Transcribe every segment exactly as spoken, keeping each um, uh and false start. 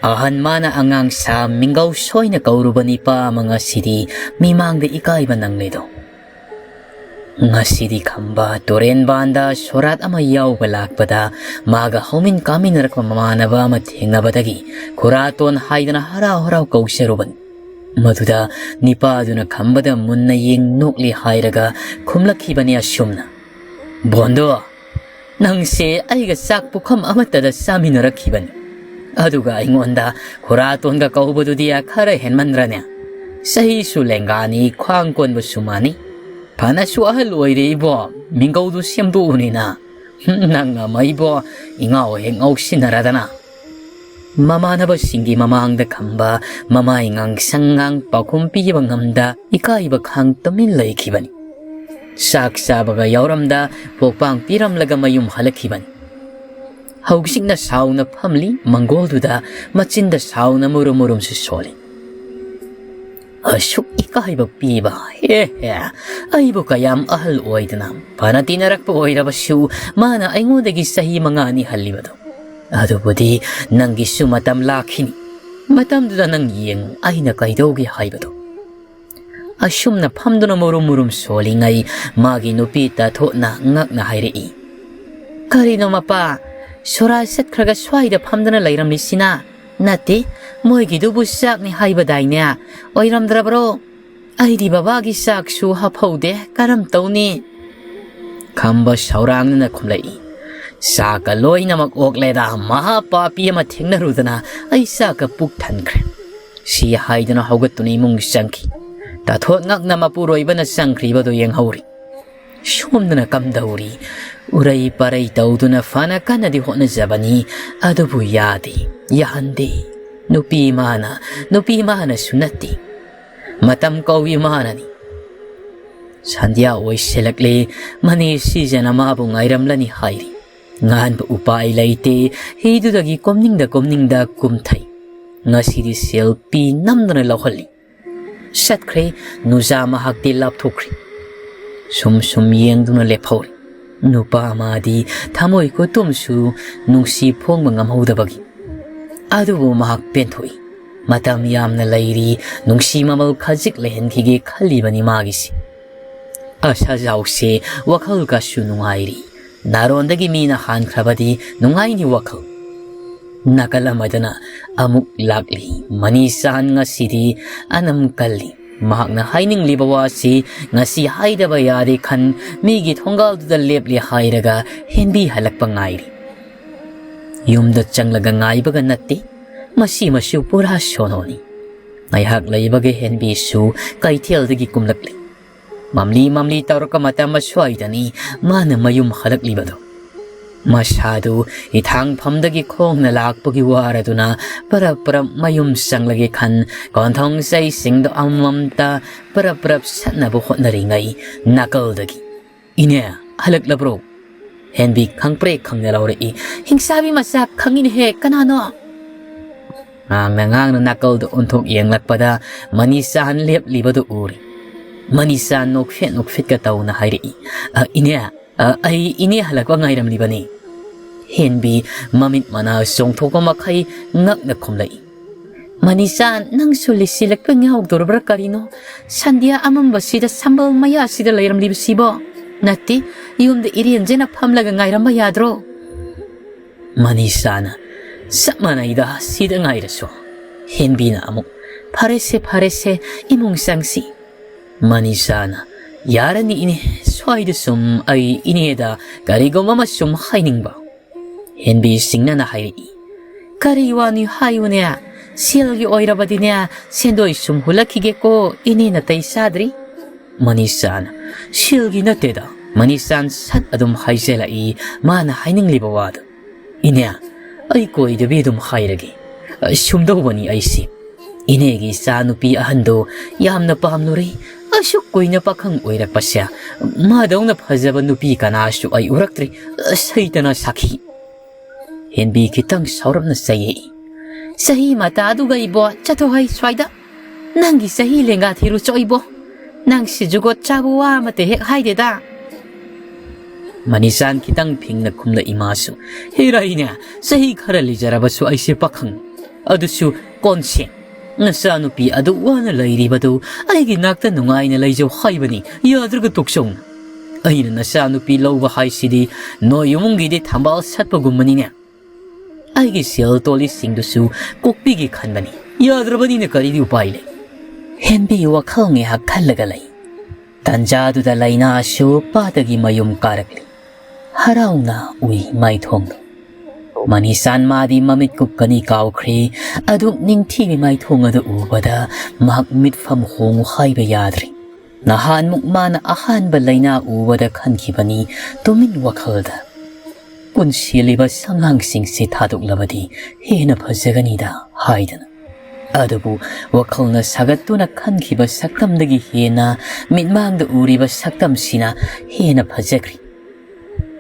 ꯑꯍꯟ ꯃꯥꯅ ꯑꯉꯥꯡ ꯁꯥ ꯃꯤꯡꯒꯧ ꯁꯣꯏꯅ ꯀꯧꯔꯨꯕ ꯅꯤꯄꯥ ꯑꯃ ꯉꯁꯤꯗꯤ ꯃꯤꯃꯥꯡꯗ ꯏꯀꯥꯏꯕ ꯅꯪꯂꯦꯗꯣ꯫ ꯉꯁꯤꯗꯤ ꯈꯝꯕ ꯇꯨꯔꯦꯟꯕꯥꯟꯗ ꯁꯣꯔꯥꯠ ꯑꯃ ꯌꯥꯎꯕ ꯂꯥꯛꯄꯗ ꯃꯥꯒ ꯍꯧꯃꯤꯟ ꯀꯥꯃꯤꯟꯅꯔꯛꯄ ꯃꯃꯥꯟꯅꯕ ꯑꯃ ꯊꯦꯡꯅꯕꯗꯒꯤ ꯈꯨꯔꯥꯇꯣꯟ ꯍꯥꯏꯗꯅ ꯍꯔꯥꯎ ꯍꯔꯥꯎ ꯀꯧꯖꯔꯨꯕꯅꯤ꯫ ꯃꯗꯨꯗ ꯅꯤꯄꯥꯗꯨꯅ ꯈꯝꯕꯗ ꯃꯨꯟꯅ ꯌꯦꯡ ꯅꯣꯛꯂꯤ ꯍꯥꯏꯔꯒ ꯈꯨꯝꯂꯛꯈꯤꯕꯅꯤ ꯑꯁꯨꯝꯅ, "ꯕꯣꯟꯗꯣ, ꯅꯪꯁꯦ ꯑꯩꯒ ꯆꯥꯛ ꯄꯨꯈꯝ ꯑꯃꯠꯇꯗ ꯆꯥꯃꯤꯟꯅꯔꯛꯈꯤꯕꯅꯤ꯫ ꯑꯗꯨꯒ ꯑꯩꯉꯣꯟꯗ ꯈꯨꯔꯥꯇꯣꯟꯒ ꯀꯧꯕꯗꯨꯗꯤ ꯈꯔ ꯍꯦꯟꯃꯟꯗ꯭ꯔꯅꯦ? ꯆꯍꯤꯁꯨ ꯂꯦꯡꯒꯥꯅꯤ, ꯈ꯭ꯋꯥꯡ ꯀꯣꯟꯕꯁꯨ ꯃꯥꯅꯤ꯫ ꯐꯅꯁꯨ ꯑꯍꯜ ꯑꯣꯏꯔꯦ ꯏꯕꯣ, ꯃꯤꯡꯒꯧꯗꯨ ꯁꯦꯝꯗꯣꯛꯎꯅꯤꯅ꯫ ꯅꯪ ꯑꯃ ꯏꯕꯣ, ꯏꯉꯥꯎ ꯍꯦꯛ ꯉꯥꯎꯁꯤꯟꯅꯔꯗꯅ꯫" ꯃꯃꯥꯟꯅꯕꯁꯤꯡꯒꯤ ꯃꯃꯥꯡꯗ ꯈꯝꯕ ꯃꯃꯥꯏ ꯉꯥꯡꯁꯪ ꯉꯥꯡ ꯄꯥꯎꯈꯨꯝ ꯄꯤꯕ ꯉꯝꯗ ꯏꯀꯥꯏꯕ ꯈꯥꯡ ꯇꯨꯃꯤꯟ ꯂꯩꯈꯤꯕꯅꯤ꯫ ꯆꯥꯛ ꯆꯥꯕꯒ ꯌꯥꯎꯔꯝꯗ ꯄꯣꯛꯄꯥꯡ ꯄꯤꯔꯝꯂꯒ ꯃꯌꯨꯝ ꯍꯜꯂꯛꯈꯤꯕꯅꯤ꯫ ꯍꯧꯖꯤꯛꯅ ꯁꯥꯎꯅ ꯐꯝꯂꯤ ꯃꯪꯒꯣꯜꯗꯨꯗ ꯃꯆꯤꯟꯗ ꯁꯥꯎꯅ ꯃꯨꯔꯨꯝ ꯃꯨꯔꯨꯝꯁꯨ ꯁꯣꯜꯂꯤ꯫ ꯑꯁꯨꯛ ꯏꯀꯥꯏꯕ ꯄꯤꯕ, ꯍꯦ ꯍꯦ, ꯑꯩꯕꯨ ꯀꯌꯥꯝ ꯑꯍꯜ ꯑꯣꯏꯗꯅ ꯐꯅ ꯇꯤꯟꯅꯔꯛꯄ ꯑꯣꯏꯔꯕꯁꯨ ꯃꯥꯅ ꯑꯩꯉꯣꯟꯗꯒꯤ ꯆꯍꯤ ꯃꯉꯥꯅꯤ ꯍꯜꯂꯤꯕꯗꯣ꯫ ꯑꯗꯨꯕꯨꯗꯤ ꯅꯪꯒꯤꯁꯨ ꯃꯇꯝ ꯂꯥꯛꯈꯤꯅꯤ꯫ ꯃꯇꯝꯗꯨꯗ ꯅꯪ ꯌꯦꯡꯉꯨ ꯑꯩꯅ ꯀꯩꯗꯧꯒꯦ ꯍꯥꯏꯕꯗꯣ꯫ ꯑꯁꯨꯝꯅ ꯐꯝꯗꯨꯅ ꯃꯨꯔꯨꯝ ꯃꯨꯔꯨꯝ ꯁꯣꯜꯂꯤꯉꯩ ꯃꯥꯒꯤ ꯅꯨꯄꯤ ꯇꯥꯊꯣꯠꯅ ꯉꯛꯅ ꯍꯥꯏꯔꯛꯏ, "ꯀꯔꯤꯅꯣ ꯃꯄꯥ, ꯁꯣꯔꯥ ꯆꯠꯈ꯭ꯔꯒ ꯁ꯭ꯋꯥꯏꯗ ꯐꯝꯗꯨꯅ ꯂꯩꯔꯝꯂꯤꯁꯤꯅ? ꯅꯠꯇꯦ, ꯃꯣꯏꯒꯤꯗꯨꯕꯨ ꯆꯥꯛꯅꯤ ꯍꯥꯏꯕꯗꯥꯏꯅꯦ? ꯑꯣꯏꯔꯝꯗ꯭ꯔꯕ꯭ꯔꯣ? ꯑꯩꯗꯤ ꯕꯕꯥꯒꯤ ꯆꯥꯛꯁꯨ ꯍꯥꯞꯍꯧꯗꯦ, ꯀꯔꯝ ꯇꯧꯅꯤ?" ꯈꯝꯕ ꯁꯥꯎꯔꯥꯡꯅꯅ ꯈꯨꯝꯂꯛꯏ, "ꯆꯥꯛꯀ ꯂꯣꯏꯅꯃꯛ ꯑꯣꯛꯂꯦꯗ, ꯃꯍꯥ ꯄꯥꯄꯤ ꯑꯃ ꯊꯦꯡꯅꯔꯨꯗꯅ ꯑꯩ ꯆꯥꯛꯀ ꯄꯨꯛ ꯊꯟꯈ꯭ꯔꯦ꯫" ꯁꯤ ꯍꯥꯏꯗꯨꯅ ꯍꯧꯒꯠꯇꯨꯅ ꯏꯃꯨꯡ ꯆꯪꯈꯤ꯫ ꯇꯥꯊꯣꯠ ꯉꯛꯅ ꯃꯄꯨꯔꯣꯏꯕꯅ ꯆꯪꯈ꯭ꯔꯤꯕꯗꯨ ꯌꯦꯡꯍꯧꯔꯤ꯫ ꯁꯣꯝꯗꯅ ꯀꯝꯗꯧꯔꯤ? ꯎꯔꯩ ꯄꯔꯩ ꯇꯧꯗꯨꯅ ꯐꯅ ꯀꯟꯅꯗꯤ ꯍꯣꯠꯅꯖꯕꯅꯤ, ꯑꯗꯨꯕꯨ ꯌꯥꯗꯦ, ꯌꯥꯍꯟꯗꯦ꯫ ꯅꯨꯄꯤ ꯃꯥꯅ, ꯅꯨꯄꯤ ꯃꯥꯅꯁꯨ ꯅꯠꯇꯦ꯫ ꯃꯇꯝ ꯀꯧꯏ ꯃꯥꯅꯅꯤ꯫ ꯁꯟꯙ꯭ꯌꯥ ꯑꯣꯏꯁꯤꯜꯂꯛꯂꯦ, ꯃꯅꯦ ꯁꯤꯖꯅ ꯃꯥꯕꯨ ꯉꯥꯏꯔꯝꯂꯅꯤ ꯍꯥꯏꯔꯤ꯫ ꯉꯥꯟꯕ ꯎꯄꯥꯏ ꯂꯩꯇꯦ, ꯍꯤꯗꯨꯗꯒꯤ ꯀꯨꯝꯅꯤꯡꯗ ꯀꯨꯝꯅꯤꯡꯗ ꯀꯨꯝꯊꯩ꯫ ꯉꯁꯤꯗꯤ ꯁꯦꯜ ꯄꯤ ꯅꯝꯗꯨꯅ ꯂꯧꯍꯜꯂꯤ꯫ ꯆꯠꯈ꯭ꯔꯦ, ꯅꯨꯖꯥ ꯃꯍꯥꯛꯇꯤ ꯂꯥꯞꯊꯣꯛꯈ꯭ꯔꯦ꯫ ꯁꯨꯝ ꯁꯨꯝ ꯌꯦꯡꯗꯨꯅ ꯂꯦꯞꯍꯧꯔꯦ꯫ ꯅꯨꯄꯥ ꯑꯃꯗꯤ ꯊꯃꯣꯏ ꯈꯨꯇꯨꯝꯁꯨ ꯅꯨꯡꯁꯤ ꯐꯣꯡꯕ ꯉꯝꯍꯧꯗꯕꯒꯤ꯫ ꯑꯗꯨꯕꯨ ꯃꯍꯥꯛ ꯄꯦꯟꯊꯣꯛꯏ꯫ ꯃꯇꯝ ꯌꯥꯝꯅ ꯂꯩꯔꯤ, ꯅꯨꯡꯁꯤ ꯃꯃꯜ ꯈꯖꯤꯛ ꯂꯩꯍꯟꯈꯤꯒꯦ ꯈꯜꯂꯤꯕꯅꯤ ꯃꯥꯒꯤꯁꯤ꯫ ꯑꯁꯥꯖꯥꯎꯁꯦ ꯋꯥꯈꯜ ꯀꯁꯨ ꯅꯨꯡꯉꯥꯏꯔꯤ꯫ ꯅꯥꯔꯣꯟꯗꯒꯤ ꯃꯤꯅ ꯍꯥꯟꯈ꯭ꯔꯕꯗꯤ ꯅꯨꯡꯉꯥꯏꯅꯤ ꯋꯥꯈꯜ꯫ ꯅꯥꯀꯜ ꯑꯃꯗꯅ ꯑꯃꯨꯛ ꯂꯥꯛꯂꯤ꯫ ꯃꯅꯤꯁꯥꯟ ꯉꯁꯤꯗꯤ ꯑꯅꯝ ꯀꯜꯂꯤ꯫ ꯃꯍꯥꯛꯅ ꯍꯥꯏꯅꯤꯡꯂꯤꯕ ꯋꯥꯁꯤ ꯉꯁꯤ ꯍꯥꯏꯗꯕ ꯌꯥꯗꯦ ꯈꯟ ꯃꯤꯒꯤ ꯊꯣꯡꯒꯥꯜꯗꯨꯗ ꯂꯦꯞꯂꯦ ꯍꯥꯏꯔꯒ ꯍꯦꯟꯕꯤ ꯍꯜꯂꯛꯄ ꯉꯥꯏꯔꯤ꯫ ꯌꯨꯝꯗ ꯆꯪꯂꯒ ꯉꯥꯏꯕꯒ ꯅꯠꯇꯦ꯫ ꯃꯁꯤꯃꯁꯨ ꯄꯨꯔꯥ ꯁꯣꯅꯣꯅꯤ꯫ ꯉꯥꯏꯍꯥꯛ ꯂꯩꯕꯒ ꯍꯦꯟꯕꯤꯁꯨ ꯀꯩꯊꯦꯜꯗꯒꯤ ꯀꯨꯝꯂꯛꯂꯤ꯫ ꯃꯝꯂꯤ ꯃꯝꯂꯤ ꯇꯧꯔꯛꯄ ꯃꯇꯝ ꯑꯁ꯭ꯋꯥꯏꯗꯅꯤ ꯃꯥꯅ ꯃꯌꯨꯝ ꯍꯜꯂꯛꯂꯤꯕꯗꯨ꯫ ꯃꯁꯥꯗꯨ ꯏꯊꯥꯡꯐꯝꯗꯒꯤ ꯈꯣꯡꯅ ꯂꯥꯛꯄꯒꯤ ꯋꯥꯔꯗꯨꯅ ꯄꯔꯞ ꯄꯔꯞ ꯃꯌꯨꯝ ꯆꯪꯂꯒꯦ ꯈꯟ ꯀꯣꯟꯊꯣꯡ ꯆꯩꯁꯤꯡꯗꯣ ꯑꯃꯃꯝꯇ ꯄꯔꯞ ꯄꯔꯞ ꯁꯠꯅꯕ ꯍꯣꯠꯅꯔꯤꯉꯩ ꯅꯥꯀꯜꯗꯒꯤ, "ꯏꯅꯦ, ꯍꯜꯂꯛꯂꯕ꯭ꯔꯣ?" ꯍꯦꯟꯕꯤ ꯈꯪꯄ꯭ꯔꯦꯛ ꯈꯪꯅ ꯂꯧꯔꯛꯏ꯫ "ꯍꯤꯡꯁꯥꯕꯤ ꯃꯆꯥ ꯈꯪꯉꯤꯅꯦꯍꯦ, ꯀꯅꯥꯅꯣ?" ꯉꯥꯡꯅ ꯉꯥꯡꯅ ꯅꯥꯀꯜꯗ ꯑꯣꯟꯊꯣꯛ ꯌꯦꯡꯂꯛꯄꯗ ꯃꯅꯤꯆꯥꯟ ꯂꯦꯞꯂꯤꯕꯗꯨ ꯎꯔꯤ꯫ ꯃꯅꯤꯆꯥꯟ ꯅꯣꯛꯐꯦꯠ ꯅꯣꯛꯐꯦꯠꯀ ꯇꯧꯅ ꯍꯥꯏꯔꯛꯏ, "ꯑ, ꯏꯅꯦ, ꯑ, ꯑꯩ ꯏꯅꯦ ꯍꯜꯂꯛꯄ ꯉꯥꯏꯔꯝꯂꯤꯕꯅꯤ꯫" ꯍꯦꯟꯕꯤ ꯃꯃꯤꯠ ꯃꯅꯥ ꯆꯣꯡꯊꯣꯛꯄ ꯃꯈꯩ ꯉꯛꯅ ꯈꯨꯝꯂꯛꯏ꯫ "ꯃꯅꯤꯆꯥꯟ, ꯅꯪꯁꯨ ꯂꯤꯁꯤꯜꯂꯛꯄ ꯉꯥꯎꯗꯧꯔꯕ꯭ꯔꯥ ꯀꯔꯤꯅꯣ? ꯁꯟꯙ꯭ꯌꯥ ꯑꯃꯝꯕꯁꯤꯗ ꯁꯝꯕꯜ ꯃꯌꯥꯁꯤꯗ ꯂꯩꯔꯝꯂꯤꯕꯁꯤꯕꯣ? ꯅꯠꯇꯦ, ꯌꯨꯝꯗ ꯏꯔꯦꯟꯖꯅ ꯐꯝꯂꯒ ꯉꯥꯏꯔꯝꯕ ꯌꯥꯗ꯭ꯔꯣ?" ꯃꯅꯤꯁꯥꯅ, "ꯆꯞ ꯃꯥꯟꯅꯩꯗ, ꯁꯤꯗ ꯉꯥꯏꯔꯁꯨ꯫" ꯍꯦꯟꯕꯤꯅ ꯑꯃꯨꯛ, "ꯐꯔꯦꯁꯦ, ꯐꯔꯦꯁꯦ, ꯏꯃꯨꯡ ꯆꯪꯁꯤ꯫" ꯃꯅꯤꯁꯥꯅ, "ꯌꯥꯔꯅꯤ ꯏꯅꯦ, ꯁ꯭ꯋꯥꯏꯗ ꯁꯨꯝ ꯑꯩ ꯏꯅꯦꯗ ꯀꯔꯤꯒꯨꯝꯕ ꯑꯃ ꯁꯨꯝ ꯍꯥꯏꯅꯤꯡꯕ꯫" ꯍꯦꯟꯕꯤ ꯁꯤꯡꯅꯅ ꯍꯥꯏꯔꯛꯏ, "ꯀꯔꯤ ꯋꯥꯅꯤ ꯍꯥꯏꯌꯨꯅꯦ? ꯁꯦꯜꯒꯤ ꯑꯣꯏꯔꯕꯗꯤꯅꯦ, ꯁꯦꯟꯗꯣꯏ ꯁꯨꯝ ꯍꯨꯜꯂꯛꯈꯤꯒꯦꯀꯣ, ꯏꯅꯦ ꯅꯥꯇꯩ ꯆꯥꯗ꯭ꯔꯤ꯫" ꯃꯅꯤꯁꯥꯅ, "ꯁꯦꯜꯒꯤ ꯅꯠꯇꯦꯗ꯫" ꯃꯅꯤꯁꯥꯟ ꯁꯠ ꯑꯗꯨꯝ ꯍꯥꯏꯖꯜꯂꯛꯏ ꯃꯥꯅ ꯍꯥꯏꯅꯤꯡꯂꯤꯕ ꯋꯥꯗꯨ꯫ "ꯏꯅꯦ, ꯑꯩ ꯀꯣꯏꯗꯕꯤ ꯑꯗꯨꯝ ꯍꯥꯏꯔꯒꯦ꯫ ꯁꯨꯝꯗꯧꯕꯅꯤ ꯑꯩꯁꯦ꯫ ꯏꯅꯦꯒꯤ ꯏꯆꯥ ꯅꯨꯄꯤ ꯑꯍꯟꯗꯣ ꯌꯥꯝꯅ ꯄꯥꯝꯂꯨꯔꯦ꯫ ꯑꯁꯨꯛ ꯀꯨꯏꯅ ꯄꯥꯈꯪ ꯑꯣꯏꯔꯛꯄꯁꯦ ꯃꯥꯗꯧꯅ ꯐꯖꯕ ꯅꯨꯄꯤ ꯀꯅꯥꯁꯨ ꯑꯩ ꯎꯔꯛꯇ꯭ꯔꯤ꯫ ꯁꯩꯇꯅ ꯁꯥꯈꯤ꯫" ꯍꯦꯟꯕꯤ ꯈꯤꯇꯪ ꯁꯥꯎꯔꯞꯅ ꯆꯩꯌꯦ꯫ "ꯆꯍꯤ ꯃꯇꯥꯗꯨꯒ ꯏꯕꯣ, ꯆꯠꯊꯣꯛ ꯍꯩ ꯁ꯭ꯋꯥꯏꯗ꯫ ꯅꯪꯒꯤ ꯆꯍꯤ ꯂꯦꯡꯒꯥ ꯊꯤꯔꯨꯆꯣ ꯏꯕꯣ꯫ ꯅꯪꯁꯤ ꯖꯨꯒꯣꯠ ꯆꯥꯕ ꯋꯥ ꯑꯃꯠꯇ ꯍꯦꯛ ꯍꯥꯏꯗꯦꯗ꯫" ꯃꯅꯤꯆꯥꯟ ꯈꯤꯇꯪ ꯐꯤꯡꯅ ꯈꯨꯝꯂꯛꯏ ꯃꯥꯁꯨ꯫ "ꯍꯦꯔꯥ ꯏꯅꯦ, ꯆꯍꯤ ꯈꯔ ꯂꯤꯖꯔꯕꯁꯨ ꯑꯩꯁꯦ ꯄꯥꯈꯪ꯫ ꯑꯗꯨꯁꯨ ꯀꯣꯟꯁꯦꯡ꯫ ꯅꯆꯥꯅꯨꯄꯤ ꯑꯗꯨ ꯋꯥꯅ ꯂꯩꯔꯤꯕꯗꯨ ꯑꯩꯒꯤ ꯅꯥꯛꯇ ꯅꯨꯡꯉꯥꯏꯅ ꯂꯩꯖꯧ ꯍꯥꯏꯕꯅꯤ, ꯌꯥꯗ꯭ꯔꯒ ꯇꯣꯛꯆꯧꯅ꯫ ꯑꯩꯅ ꯅꯆꯥꯅꯨꯄꯤ ꯂꯧꯕ ꯍꯥꯏꯁꯤꯗꯤ ꯅꯣꯏ ꯏꯃꯨꯡꯒꯤꯗꯤ ꯊꯝꯕꯥꯜ ꯁꯥꯠꯄꯒꯨꯝꯕꯅꯤꯅꯦ꯫ ꯑꯩꯒꯤ ꯁꯦꯜ ꯇꯣꯜꯂꯤꯁꯤꯡꯗꯨꯁꯨ ꯀꯣꯛꯄꯤꯒꯦ ꯈꯟꯕꯅꯤ, ꯌꯥꯗ꯭ꯔꯕꯅꯤꯅ ꯀꯔꯤꯗꯤ ꯎꯄꯥꯏ ꯂꯩ?" ꯍꯦꯟꯕꯤ ꯋꯥꯈꯜ ꯉꯥꯏꯍꯥꯛ ꯈꯜꯂꯒ ꯂꯩ꯫ ꯇꯟꯖꯥꯗꯨꯗ ꯂꯩꯅꯥꯁꯨ ꯄꯥꯠꯇꯒꯤ ꯃꯌꯨꯝ ꯀꯥꯔꯛꯂꯤ꯫ ꯍꯔꯥꯎꯅ ꯎꯏ ꯃꯥꯏꯊꯣꯡꯗꯨ꯫ ꯃꯅꯤꯁꯥꯟ ꯃꯥꯗꯤ ꯃꯃꯤꯠ ꯀꯨꯞꯀꯅꯤ ꯀꯥꯎꯈ꯭ꯔꯦ꯫ ꯑꯗꯨ ꯅꯤꯡꯊꯤꯕꯤ ꯃꯥꯏꯊꯣꯡ ꯑꯗꯨ ꯎꯕꯗ ꯃꯍꯥꯛ ꯃꯤꯠꯐꯝ ꯍꯣꯡꯉꯨ ꯍꯥꯏꯕ ꯌꯥꯗ꯭ꯔꯦ꯫ ꯅꯍꯥꯟꯃꯨꯛ ꯃꯥꯅ ꯑꯍꯥꯟꯕ ꯂꯩꯅꯥ ꯎꯕꯗ ꯈꯟꯈꯤꯕꯅꯤ ꯇꯨꯃꯤꯟ ꯋꯥꯈꯜꯗ꯫ ꯀꯨꯟꯁꯤꯜꯂꯤꯕ ꯁꯉꯥꯡꯁꯤꯡꯁꯤ ꯊꯥꯗꯣꯛꯂꯕꯗꯤ ꯍꯦꯟꯅ ꯐꯖꯒꯅꯤꯗ ꯍꯥꯏꯗꯅ꯫ ꯑꯗꯨꯕꯨ ꯋꯥꯈꯜꯅ ꯁꯥꯒꯠꯇꯨꯅ ꯈꯟꯈꯤꯕ ꯁꯛꯇꯝꯗꯒꯤ ꯍꯦꯟꯅ ꯃꯤꯠꯃꯥꯡꯗ ꯎꯔꯤꯕ ꯁꯛꯇꯝꯁꯤꯅ ꯍꯦꯟꯅ ꯐꯖꯈ꯭ꯔꯤ꯫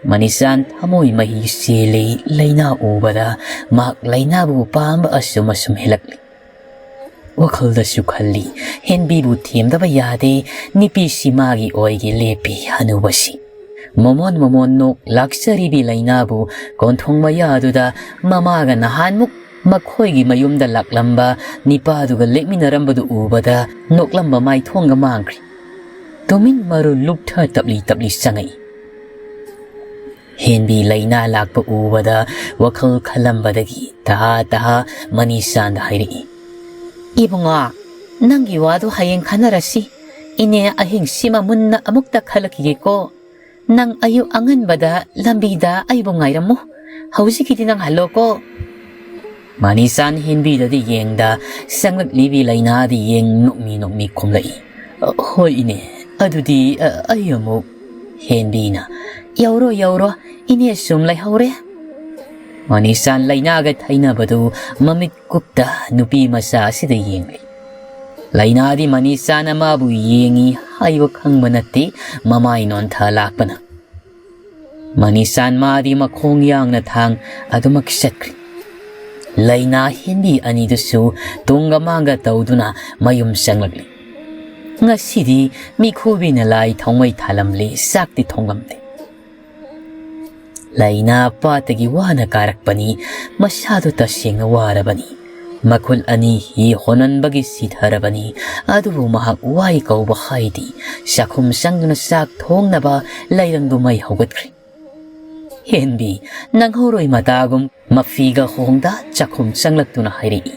ꯃꯅꯤꯁꯥꯟ ꯊꯃꯣꯏ ꯃꯍꯤ ꯆꯦꯜꯂꯤ꯫ ꯂꯩꯅꯥ ꯎꯕꯗ ꯃꯍꯥꯛ ꯂꯩꯅꯥꯕꯨ ꯄꯥꯝꯕ ꯑꯁꯨꯝ ꯑꯁꯨꯝ ꯍꯦꯜꯂꯛꯂꯤ꯫ ꯋꯥꯈꯜꯗꯁꯨ ꯈꯜꯂꯤ, ꯍꯦꯟꯕꯤꯕꯨ ꯊꯦꯝꯗꯕ ꯌꯥꯗꯦ, ꯅꯨꯄꯤꯁꯤ ꯃꯥꯒꯤ ꯑꯣꯏꯒꯦ ꯂꯦꯞꯄꯤ ꯍꯅꯨꯕꯁꯤ꯫ ꯃꯃꯣꯟ ꯃꯃꯣꯟ ꯅꯣꯛ ꯂꯥꯛꯆꯔꯤꯕꯤ ꯂꯩꯅꯥꯕꯨ ꯀꯣꯟꯊꯣꯡ ꯃꯌꯥꯗꯨꯗ ꯃꯃꯥꯒ ꯅꯍꯥꯟꯃꯨꯛ ꯃꯈꯣꯏꯒꯤ ꯃꯌꯨꯝꯗ ꯂꯥꯛꯂꯝꯕ ꯅꯤꯄꯥꯗꯨꯒ ꯂꯦꯛꯃꯤꯟꯅꯔꯝꯕꯗꯨ ꯎꯕꯗ ꯅꯣꯛꯂꯝꯕ ꯃꯥꯏꯊꯣꯡꯒ ꯃꯥꯡꯈ꯭ꯔꯤ꯫ ꯇꯨꯃꯤꯟ ꯃꯔꯨ ꯂꯨꯞꯊ ꯇꯞꯂꯤ ꯇꯞꯂꯤ ꯆꯪꯉꯛꯏ꯫ ꯍꯦꯟꯕꯤ ꯂꯩꯅꯥ ꯂꯥꯛꯄ ꯎꯕꯗ ꯋꯥꯈꯜ ꯈꯜꯂꯝꯕꯗꯒꯤ ꯇꯍꯥ ꯇꯍꯥ ꯃꯅꯤꯁꯥꯟꯗ ꯍꯥꯏꯔꯛꯏ, "ꯏꯕꯨꯡꯉꯣ, ꯅꯪꯒꯤ ꯋꯥꯗꯨ ꯍꯌꯦꯡ ꯈꯟꯅꯔꯁꯤ꯫ ꯏꯅꯦ ꯑꯍꯤꯡꯁꯤꯃ ꯃꯨꯟꯅ ꯑꯃꯨꯛꯇ ꯈꯜꯂꯛꯈꯤꯒꯦꯀꯣ꯫ ꯅꯪ ꯑꯌꯨꯛ ꯑꯉꯟꯕꯗ ꯂꯝꯕꯤꯗ ꯑꯩꯕꯨ ꯉꯥꯏꯔꯝꯃꯨ꯫ ꯍꯧꯖꯤꯛꯀꯤꯗꯤ ꯅꯪ ꯍꯜꯂꯣꯀꯣ꯫" ꯃꯅꯤꯁꯥꯟ ꯍꯦꯟꯕꯤꯗꯗꯤ ꯌꯦꯡꯗ ꯆꯪꯂꯛꯂꯤꯕꯤ ꯂꯩꯅꯥꯗꯤ ꯌꯦꯡ ꯅꯣꯛꯃꯤ ꯅꯣꯛꯃꯤ ꯈꯨꯝꯂꯛꯏ, "ꯍꯣꯏ ꯏꯅꯦ, ꯑꯗꯨꯗꯤ, ꯑ, ꯑꯩ ꯑꯃꯨꯛ꯫" ꯍꯦꯟꯕꯤꯅ, "ꯌꯧꯔꯣ, ꯌꯧꯔꯣ, ꯏꯅꯦ ꯁꯨꯝ ꯂꯩꯍꯧꯔꯦ꯫" ꯃꯅꯤꯁꯥꯟ ꯂꯩꯅꯥꯒ ꯊꯩꯅꯕꯗꯨ ꯃꯃꯤꯠ ꯀꯨꯞꯇ ꯅꯨꯄꯤ ꯃꯆꯥ ꯑꯁꯤꯗ ꯌꯦꯡꯂꯤ꯫ ꯂꯩꯅꯥꯗꯤ ꯃꯅꯤꯁꯥꯟ ꯑꯃꯕꯨ ꯌꯦꯡꯉꯤ ꯍꯥꯏꯕ ꯈꯪꯕ ꯅꯠꯇꯦ, ꯃꯃꯥꯏ ꯅꯣꯟꯊ ꯂꯥꯛꯄꯅ꯫ ꯃꯅꯤꯁꯥꯟ ꯃꯥꯗꯤ ꯃꯈꯣꯡ ꯌꯥꯡꯅ ꯊꯥꯡ ꯑꯗꯨꯃꯛ ꯆꯠꯈ꯭ꯔꯤ꯫ ꯂꯩꯅꯥ ꯍꯦꯟꯕꯤ ꯑꯅꯤꯗꯨꯁꯨ ꯇꯨꯡꯒ ꯃꯥꯡꯒ ꯇꯧꯗꯨꯅ ꯃꯌꯨꯝ ꯆꯪꯂꯛꯂꯤ꯫ ꯉꯁꯤꯗꯤ ꯃꯤꯈꯨꯕꯤꯅ ꯂꯥꯏ ꯊꯥꯎꯃꯩ ꯊꯥꯂꯝꯂꯦ, ꯆꯥꯛꯇꯤ ꯊꯣꯡꯂꯝꯗꯦ꯫ ꯂꯩꯅꯥ ꯄꯥꯠꯇꯒꯤ ꯋꯥꯅ ꯀꯥꯔꯛꯄꯅꯤ, ꯃꯁꯥꯗꯨ ꯇꯁꯦꯡꯅ ꯋꯥꯔꯕꯅꯤ꯫ ꯃꯈꯨꯜ ꯑꯅꯤ ꯍꯤ ꯍꯣꯟꯍꯟꯕꯒꯤ ꯁꯤꯊꯔꯕꯅꯤ꯫ ꯑꯗꯨꯕꯨ ꯃꯍꯥꯛ ꯋꯥꯏ ꯀꯧꯕ ꯍꯥꯏꯗꯤ ꯆꯥꯛꯈꯨꯝ ꯆꯪꯗꯨꯅ ꯆꯥꯛ ꯊꯣꯡꯅꯕ ꯂꯩꯔꯪꯗꯨ ꯃꯩ ꯍꯧꯒꯠꯈ꯭ꯔꯦ꯫ "ꯍꯦꯟꯕꯤ, ꯅꯪꯍꯧꯔꯣꯏ ꯃꯇꯥꯒꯨꯝ ꯃꯐꯤꯒ ꯍꯣꯡꯗ ꯆꯥꯛꯈꯨꯝ ꯆꯪꯂꯛꯇꯨꯅ ꯍꯥꯏꯔꯛꯏ꯫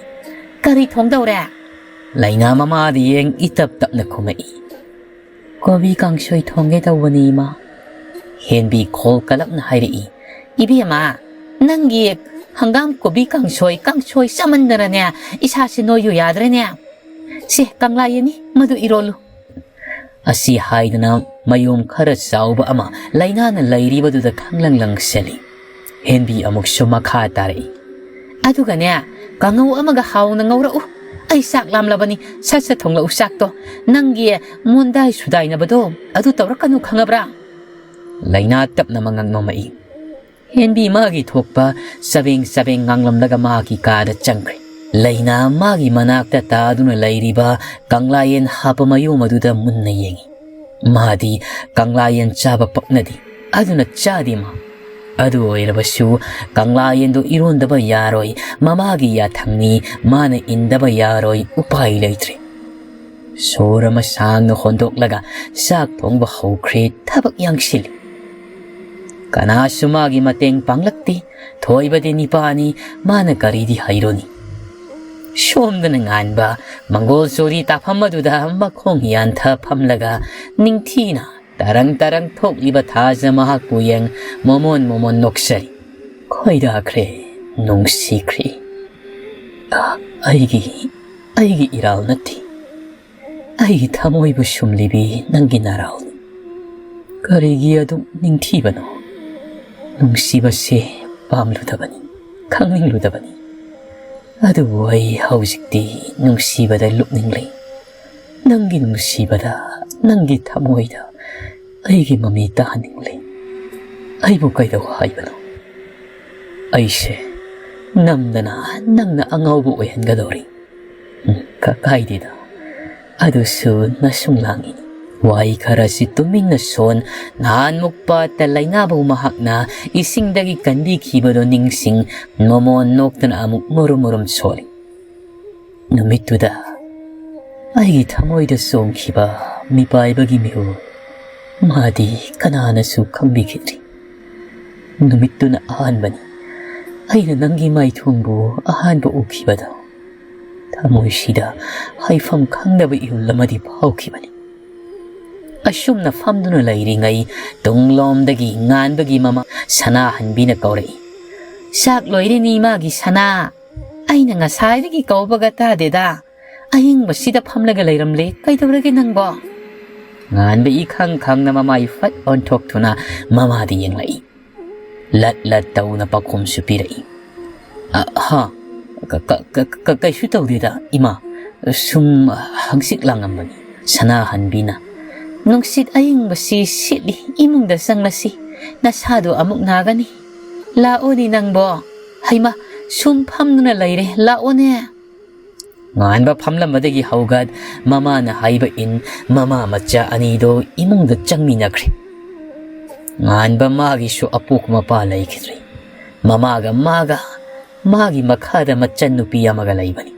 "ꯀꯔꯤ ꯊꯣꯡꯗꯧꯔꯦ?" ꯂꯩꯅꯥ ꯃꯃꯥꯗ ꯌꯦꯡ ꯏꯇꯞ ꯇꯞꯅ ꯈꯨꯝꯃꯛꯏ꯫ "ꯀꯣꯕꯤ ꯀꯥꯡꯁꯣꯏ ꯊꯣꯡꯒꯦ ꯇꯧꯕꯅꯤ, ꯏꯃꯥ"꯫ ꯍꯦꯟꯕꯤ ꯈꯣꯜ ꯀꯂꯞꯅ ꯍꯥꯏꯔꯛꯏ꯫ "ꯏꯕꯦꯝꯃ, ꯅꯪꯒꯤ ꯍꯪꯒꯥꯝ ꯀꯣꯕꯤ ꯀꯥꯡꯁꯣꯏ, ꯀꯥꯡꯁꯣꯏ ꯆꯥꯃꯟꯗꯅꯅꯦ, ꯏꯁꯥꯁꯦ ꯅꯣꯏꯌꯨ ꯌꯥꯗ꯭ꯔꯦꯅꯦ꯫ ꯁꯦ, ꯀꯪꯂꯥ ꯌꯦꯟꯅꯤ, ꯃꯗꯨ ꯏꯔꯣꯜꯂꯨ"꯫ ꯑꯁꯤ ꯍꯥꯏꯗꯨꯅ ꯃꯌꯣꯝ ꯈꯔ ꯆꯥꯎꯕ ꯑꯃ ꯂꯩꯅꯥꯅ ꯂꯩꯔꯤꯕꯗꯨꯗ ꯈꯪꯂꯪ ꯂꯪꯁꯤꯜꯂꯤ꯫ ꯍꯦꯟꯕꯤ ꯑꯃꯨꯛꯁꯨ ꯃꯈꯥ ꯇꯥꯔꯛꯏ꯫ "ꯑꯗꯨꯒꯅꯦ, ꯀꯥꯡꯉꯧ ꯑꯃꯒ ꯍꯥꯎꯅ ꯉꯧꯔꯛꯎ꯫ ꯑꯩ ꯆꯥꯛ ꯂꯥꯝꯂꯕꯅꯤ, ꯁꯠ ꯁꯠ ꯊꯣꯡꯂꯛꯎ ꯆꯥꯛꯇꯣ꯫ ꯅꯪꯒꯤ ꯃꯣꯟꯗꯥꯏ ꯁꯨꯗꯥꯏꯅꯕꯗꯣ ꯑꯗꯨ ꯇꯧꯔꯛꯀꯅꯨ, ꯈꯪꯉꯕ꯭ꯔꯥ?" ꯂꯩꯅꯥ ꯇꯞꯅ ꯃꯉꯛ ꯅꯣꯝꯃꯛꯏ꯫ ꯍꯦꯟꯕꯤ ꯃꯥꯒꯤ ꯊꯣꯛꯄ ꯆꯕꯦꯡ ꯆꯕꯦꯡ ꯉꯥꯡꯂꯝꯂꯒ ꯃꯥꯒꯤ ꯀꯥꯗ ꯆꯪꯈ꯭ꯔꯦ꯫ ꯂꯩꯅꯥ ꯃꯥꯒꯤ ꯃꯅꯥꯛꯇ ꯇꯥꯗꯨꯅ ꯂꯩꯔꯤꯕ ꯀꯪꯂꯥꯌꯦꯟ ꯍꯥꯞꯄ ꯃꯌꯣꯝ ꯑꯗꯨꯗ ꯃꯨꯟꯅ ꯌꯦꯡꯉꯤ꯫ ꯃꯥꯗꯤ ꯀꯪꯂꯥꯌꯦꯟ ꯆꯥꯕ ꯄꯛꯅꯗꯦ, ꯑꯗꯨꯅ ꯆꯥꯗꯦ ꯃꯥ꯫ ꯑꯗꯨ ꯑꯣꯏꯔꯕꯁꯨ ꯀꯪꯂꯥꯌꯦꯟꯗꯨ ꯏꯔꯣꯟꯗꯕ ꯌꯥꯔꯣꯏ, ꯃꯃꯥꯒꯤ ꯌꯥꯊꯪꯅꯤ, ꯃꯥꯅ ꯏꯟꯗꯕ ꯌꯥꯔꯣꯏ, ꯎꯄꯥꯏ ꯂꯩꯇ꯭ꯔꯦ꯫ ꯁꯣꯔ ꯑꯃ ꯁꯥꯡꯅ ꯍꯣꯟꯗꯣꯛꯂꯒ ꯆꯥꯛ ꯊꯣꯡꯕ ꯍꯧꯈ꯭ꯔꯦ, ꯊꯕꯛ ꯌꯥꯡꯁꯤꯜꯂꯤ꯫ ꯀꯅꯥꯁꯨ ꯃꯥꯒꯤ ꯃꯇꯦꯡ ꯄꯥꯡꯂꯛꯇꯦ꯫ ꯊꯣꯏꯕꯗꯤ ꯅꯤꯄꯥꯅꯤ, ꯃꯥꯅ ꯀꯔꯤꯗꯤ ꯍꯩꯔꯨꯅꯤ? ꯁꯣꯝꯗꯅ ꯉꯥꯟꯕ ꯃꯪꯒꯣꯜ ꯆꯨꯔꯤ ꯇꯥꯐꯝ ꯑꯗꯨꯗ ꯃꯈꯣꯡ ꯌꯥꯟꯊ ꯐꯝꯂꯒ ꯅꯤꯡꯊꯤꯅ ꯇꯔꯪ ꯇꯔꯪ ꯊꯣꯛꯂꯤꯕ ꯊꯥꯖ ꯃꯍꯥꯛꯄꯨ ꯌꯦꯡ ꯃꯣꯃꯣꯟ ꯃꯣꯃꯣꯟ ꯅꯣꯛꯆꯔꯤ꯫ ꯈꯣꯏꯗꯥꯈ꯭ꯔꯦ, ꯅꯨꯡꯁꯤꯈ꯭ꯔꯦ꯫ ꯑ, ꯑꯩꯒꯤ, ꯑꯩꯒꯤ ꯏꯔꯥꯜ ꯅꯠꯇꯦ꯫ ꯑꯩꯒꯤ ꯊꯃꯣꯏꯕꯨ ꯁꯨꯝꯂꯤꯕꯤ ꯅꯪꯒꯤ ꯅꯔꯥꯜꯅꯤ꯫ ꯀꯔꯤꯒꯤ ꯑꯗꯨꯛ ꯅꯤꯡꯊꯤꯕꯅꯣ? ꯅꯨꯡꯁꯤꯕꯁꯦ ꯄꯥꯝꯂꯨꯗꯕꯅꯤ, ꯈꯪꯅꯤꯡꯂꯨꯗꯕꯅꯤ꯫ ꯑꯗꯨꯕꯨ ꯑꯩ ꯍꯧꯖꯤꯛꯇꯤ ꯅꯨꯡꯁꯤꯕꯗ ꯂꯨꯞꯅꯤꯡꯂꯦ꯫ ꯅꯪꯒꯤ ꯅꯨꯡꯁꯤꯕꯗ, ꯅꯪꯒꯤ ꯊꯃꯣꯏꯗ ꯑꯩꯒꯤ ꯃꯃꯤ ꯇꯥꯍꯟꯅꯤꯡꯂꯦ꯫ ꯑꯩꯕꯨ ꯀꯩꯗꯧ ꯍꯥꯏꯕꯅꯣ? ꯑꯩꯁꯦ ꯅꯝꯗꯅ ꯅꯪꯅ ꯑꯉꯥꯎꯕ ꯑꯣꯏꯍꯟꯒꯗꯧꯔꯤ꯫ ꯎꯝ, ꯀ-, ꯀꯥꯏꯗꯦꯗ꯫ ꯑꯗꯨꯁꯨ ꯅꯁꯨꯡ ꯂꯥꯡꯉꯤꯅꯤ꯫ ꯋꯥꯍꯩ ꯈꯔꯁꯤ ꯇꯨꯃꯤꯟꯅ ꯁꯣꯟ, ꯅꯍꯥꯟꯃꯨꯛ ꯄꯥꯠꯇ ꯂꯩꯅꯥꯕꯧ ꯃꯍꯥꯛꯅ ꯏꯁꯤꯡꯗꯒꯤ ꯀꯟꯕꯤꯈꯤꯕꯗꯣ ꯅꯤꯡꯁꯤꯡ, ꯃꯣꯃꯣꯟ ꯅꯣꯛꯇꯅ ꯑꯃꯨꯛ ꯃꯨꯔꯨꯝ ꯃꯨꯔꯨꯝ ꯁꯣꯜꯂꯤ꯫ ꯅꯨꯃꯤꯠꯇꯨꯗ ꯑꯩꯒꯤ ꯊꯃꯣꯏꯗ ꯆꯣꯡꯈꯤꯕ ꯃꯤꯄꯥꯏꯕꯒꯤ ꯃꯤꯍꯨꯜ, ꯃꯥꯗꯤ ꯀꯅꯥꯅꯁꯨ ꯈꯪꯕꯤꯈꯤꯗ꯭ꯔꯤ꯫ ꯅꯨꯃꯤꯠꯇꯨꯅ ꯑꯍꯥꯟꯕꯅꯤ ꯑꯩꯅ ꯅꯪꯒꯤ ꯃꯥꯏꯊꯣꯡꯕꯨ ꯑꯍꯥꯟꯕ ꯎꯈꯤꯕꯗꯣ꯫ ꯊꯃꯣꯏꯁꯤꯗ ꯍꯥꯏꯐꯝ ꯈꯪꯗꯕ ꯏꯍꯨꯜ ꯑꯃꯗꯤ ꯐꯥꯎꯈꯤꯕꯅꯤ꯫ ꯑꯁꯨꯝꯅ ꯐꯝꯗꯨꯅ ꯂꯩꯔꯤꯉꯩ, ꯇꯨꯡꯂꯣꯝꯗꯒꯤ ꯉꯥꯟꯕꯒꯤ ꯃꯃꯥ ꯁꯅꯥꯍꯟꯕꯤꯅ ꯀꯧꯔꯛꯏ, "ꯆꯥꯛ ꯂꯣꯏꯔꯦꯅꯦ ꯏꯃꯥꯒꯤ ꯁꯅꯥ꯫ ꯑꯩꯅ ꯉꯁꯥꯏꯗꯒꯤ ꯀꯧꯕꯒ ꯇꯥꯗꯦꯗ꯫ ꯑꯍꯤꯡꯕꯁꯤꯗ ꯐꯝꯂꯒ ꯂꯩꯔꯝꯂꯦ꯫ ꯀꯩꯗꯧꯔꯒꯦ ꯅꯪꯕꯣ?" ꯉꯥꯟꯕ ꯏꯈꯪ ꯈꯪꯅ ꯃꯃꯥꯏ ꯐꯠ ꯑꯣꯟꯊꯣꯛꯇꯨꯅ ꯃꯃꯥꯗ ꯌꯦꯡꯂꯛꯏ꯫ ꯂꯠ ꯂꯠ ꯇꯧꯅ ꯄꯥꯎꯈꯨꯝꯁꯨ ꯄꯤꯔꯛꯏ꯫ "ꯑ, ꯍꯥ, ꯀ-, ꯀ-, ꯀ-, ꯀ-, ꯀꯩꯁꯨ ꯇꯧꯗꯦꯗ, ꯏꯃꯥ꯫ ꯁꯨꯝ ꯍꯪꯆꯤꯠ ꯂꯥꯡꯉꯝꯕꯅꯤ꯫" ꯁꯅꯥꯍꯟꯕꯤꯅ, "ꯅꯨꯡꯁꯤꯠ ꯑꯏꯪꯕꯁꯤ ꯁꯤꯠꯂꯤ, ꯏꯃꯨꯡꯗ ꯆꯪꯂꯁꯤ꯫ ꯅꯁꯥꯗꯣ ꯑꯃꯨꯛ ꯅꯥꯒꯅꯤ꯫ ꯂꯥꯛꯑꯣꯅꯦ ꯅꯪꯕꯣ꯫ ꯍꯩꯃꯥ, ꯁꯨꯝ ꯐꯝꯗꯨꯅ ꯂꯩꯔꯦ, ꯂꯥꯛꯑꯣꯅꯦ꯫" ꯉꯥꯟꯕ ꯐꯝꯂꯝꯕꯗꯒꯤ ꯍꯧꯒꯠ, ꯃꯃꯥꯅ ꯍꯥꯏꯕ ꯏꯟ, ꯃꯃꯥ ꯃꯆꯥ ꯑꯅꯤꯗꯣ ꯏꯃꯨꯡꯗ ꯆꯪꯃꯤꯟꯅꯈ꯭ꯔꯦ꯫ ꯉꯥꯟꯕ ꯃꯥꯒꯤꯁꯨ ꯑꯄꯣꯛꯄ ꯃꯄꯥ ꯂꯩꯈꯤꯗ꯭ꯔꯦ꯫ ꯃꯃꯥꯒ ꯃꯥꯒ, ꯃꯥꯒꯤ ꯃꯈꯥꯗ ꯃꯆꯟꯅꯨꯄꯤ ꯑꯃꯒ ꯂꯩꯕꯅꯤ꯫